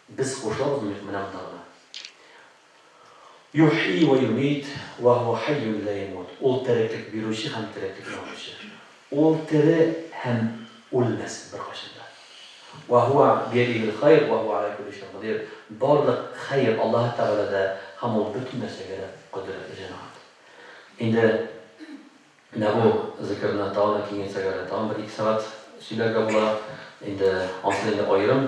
Без кушылабызмы юкмы менә монда гына. Юхйи вә юмит, вә һуә хәййүн лә ямут. Ул тереклек бирүче һәм тереклекне алучы. Ул тере һәм үлмәс беркайчан да. Вә һуә биядиһил хайр, вә һуә галә кулли шәйин кадир. Барлык хәер Аллаһы Тәгаләдә һәм Ул бөтен нәрсәгә дә кодрәтле, җәмәгать. Инде Менә бу зикерне тагын да киңәйтсәк әле, тагын бер-ике сәгать сөйләргә була. Инде ансын инде аерым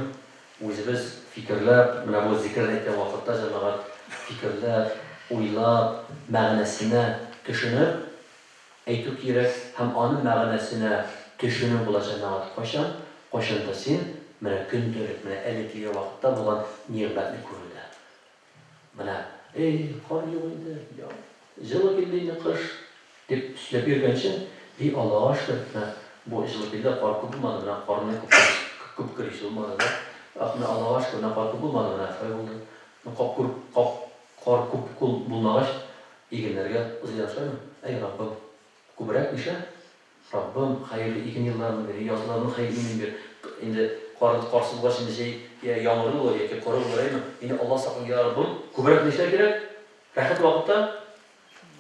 үзебез фикерләп, менә бу зикерне әйткән вакытта, җәмәгать, фикерләп, уйлап, мәгънәсенә төшенеп, әйтү кирәк һәм аның мәгънәсенә төшенү була, җәмәгать, кайчан? Кайчан да син менә көндәлек, менә элеккеге вакытта булган нигъмәтне күрүдә. Менә, эй, кар юк инде, я, җылы килде инде кыш, дип сөйләп йөргәнче, и Аллага шөкер, менә бу җылы килде, кар күп булмады, менә карны күп күп көрисе булмады да. Ах, менә Аллага шөкер, менә кар күп булмады, менә шулай булды. Ну, кап күр, кап, кар күп кул булмагач, игеннәргә зыян шулаймы? Әй, Раббым, күбрәк нишлә? Раббым, хәерле иген елларын бир, язларны хәер имин бир. Инде кар, карсыз булгач, инде җәй я яңгырлы булыр, яки коры булыр, әйме? Инде Алла сакласын, я Раббым, күбрәк нишләр кирәк? Рәхәт вакытта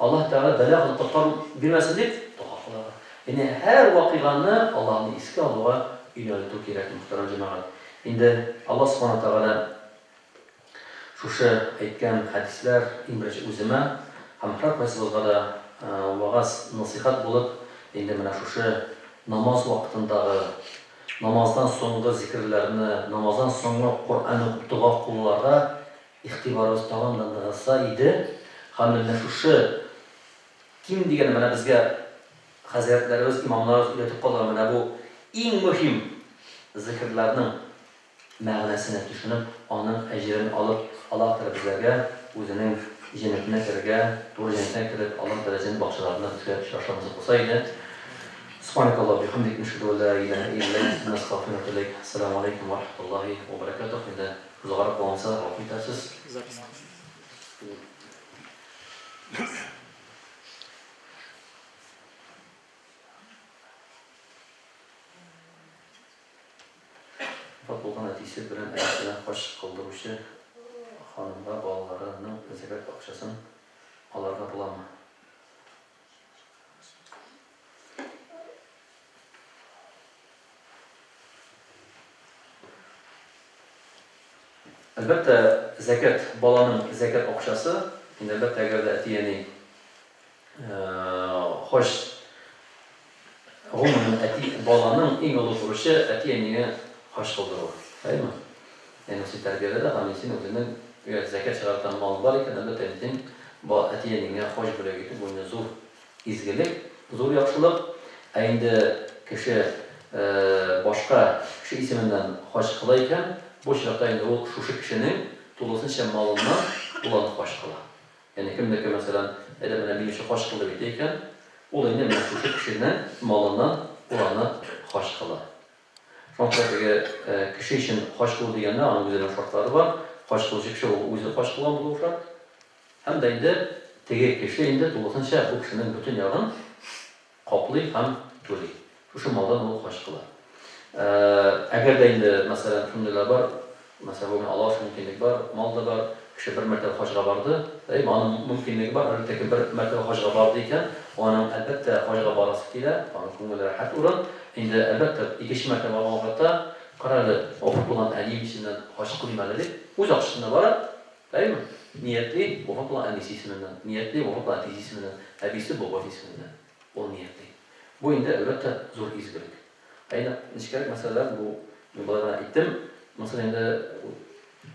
Аллаһ Тәгалә бәла кылып бирмәсен дип дога кылырга. Ягъни һәр вакыйганы Аллаһны искә алуга юнәлтү кирәк, мөхтәрәм җәмәгать. Инде Аллаһ Субхана Тәгалә шушы әйткән хәдисләр иң беренче үземә һәм һәркайсыбызга да вәгазь, насыйхәт булып, инде менә шушы намаз вакытындагы, намаздан соңгы зикерләрне, намаздан соңгы Коръән укып дога кылуларга Игътибарыбыз тагын да ныгыса иде һәм менә шушы, ким дигәндә, менә безгә хәзрәтләребез, имамнарыбыз өйрәтеп калдырган менә бу иң мөһим зикерләрнең мәгънәсенә төшенеп, аның әҗерен алып, Аллаһ Тәгалә безләргә үзенең җәннәтенә керергә, туры җәннәтенә кереп, Аллаһ Тәгалә җәннәт бакчаларында безгә очраша насыйп кылса иде. Субханакаллаһ бихамдик, нәшһәдү ан ла илаһә илля анта, нәстәгъфирука ва нәтүбү иләйк. Әссәламү галәйкүм ва рахматуллаһи ва баракатуһ. Инде Озаграк калынса, гафу итәрсез. Вафат булган әтисе белән әнисенә хаҗ кылдыручы ханымга балаларының зәкят акчасын алырга буламы? Әлбәттә, зәкят, баланың зәкят акчасы, инде әлбәттә, әгәр дә әти-әни хаҗ, гомумән, әти, баланың иң олы бурычы әти-әнине хаҗ кылдыру, әйеме? Ягъни син тәрбиялә дә һәм син үзеңнең зәкят чыгарган малың бар икән, әлбәттә, син әти-әниеңә хаҗ бүләк итү бу инде зур Изгелек, зур яхшылык. Ә инде кеше башка кеше исеменнән хаҗ кыла икән, бу очракта инде ул шушы кешенең тулысынча малыннан ул аны хаҗ кыла. Ягъни кемнеке, мәсәлән, әйдә менә минем өчен хаҗ кыл дип әйтә икән, ул инде менә шушы кешенең малыннан ул аны хаҗ кыла. Шуңа күрә теге кеше өчен хаҗ кылу дигәндә аның үзенең шартлары бар. Хаҗ кылучы кеше ул үзе хаҗ кылган булуы шарт. Һәм дә инде теге кеше инде тулысынча бу кешенең бөтен ягын каплый һәм түли. Шушы малдан ул хаҗ кыла. Әгәр дә инде, мәсәлән, шундыйлар бар, мәсәлән, бүген Аллаһ өчен мөмкинлек бар, мал да бар, кеше бер мәртәбә хаҗга барды, әйеме, аның мөмкинлеге бар, әлбәттә ки, бер мәртәбә хаҗга барды икән, аның, әлбәттә, хаҗга барасы килә, аның күңеле рәхәт урын. Инде, әлбәттә, икенче мәртәбә барган вакытта, кара әле, вафат булган әнием исеменнән хаҗ кылыйм әле дип, үз акчасына бара, Әйеме? Ниятли, вафат булган әнисе исеменнән, ниятли, вафат булган әтисе исеменнән, әбисе, бабасы исеменнән. Ул ниятли. Бу инде, әлбәттә, зур изгелек. Ә инде нечкәрәк мәсьәләләр, бу, мин болай гына әйттем, монысын инде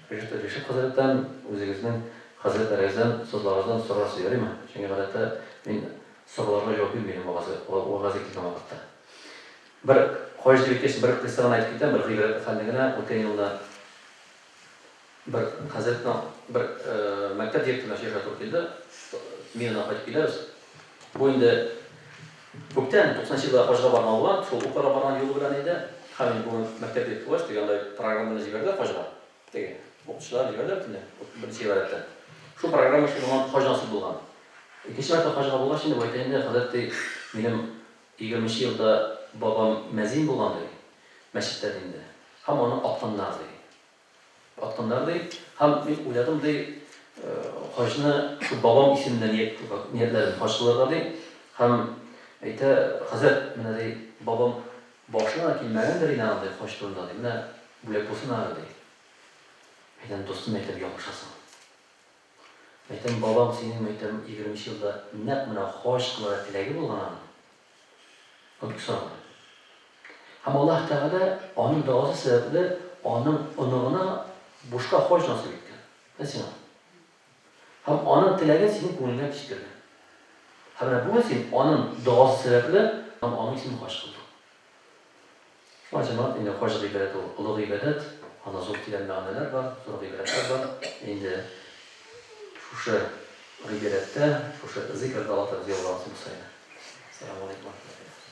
Ришат, Ришат хәзрәттән, үзегезнең хәзрәтләрегездән, остазларыгыздан сорарсыз, ярыймы? Чөнки гадәттә мин сорауларга җавап бирмим вәгазь, вәгазьгә килгән вакытта. Бер хаҗ дип әйткәч, бер кыйсса гына әйтеп китәм, бер гыйбрәтле хәлне генә. Үткән елны Бер хәзрәтнең бер мәктәп директорына сөйләшергә туры килде. Мин ана кайтып киләбез. Бу инде күптән 90 елда хаҗга барган булган, шул укырга барган юлы белән иде. Һәм инде бүген мәктәп директоры булгач, теге андай программаны җибәрделәр хаҗга. Теге укытучылар җибәрделәр бит инде, беренче ел рәттән. Шул программа өчен моңа хаҗ насыйп булган. Икенче мәртәбә хаҗга булгач инде, бу әйтә инде, хәзрәт ди, минем егерменче елда бабам мәзин булган ди, мәчеттә ди инде. Һәм аны атканнар ди. Атканнар, ди. Һәм мин уйладым, ди, хаҗны шул бабам исеменнән ният ниятләдем хаҗ кылырга, ди. Һәм әйтә, хәзрәт, менә, ди, бабам башына да килмәгәндер инде аның, ди, хаҗ турында, ди. Менә бүләк булсын әле, ди. Әйтәм, дустым, әйтәм, ялгышасың. Әйтәм, бабаң синең, әйтәм, егерменче елда нәкъ менә хаҗ кылырга теләге булган аның. Ул бик сораган. Һәм Аллаһ Тәгалә аның догасы сәбәпле аның оныгына бушка хаҗ насыйп иткән. Менә сиңа. Һәм аның теләген синең күңелеңә кичкергән. Һәм менә бүген син аның догасы сәбәпле аның исемен хаҗ кылдың. Шуңа җәмәгать, инде хаҗ гыйбадәте ул олы гыйбадәт, анда зур тирән мәгънәләр бар, зур гыйбрәтләр бар. Инде шушы гыйбадәттә, шушы зикердә Аллаһ Тәгалә безгә юллар насыйп булса иде. Ассаламу алейкум ва рахматуллаһи.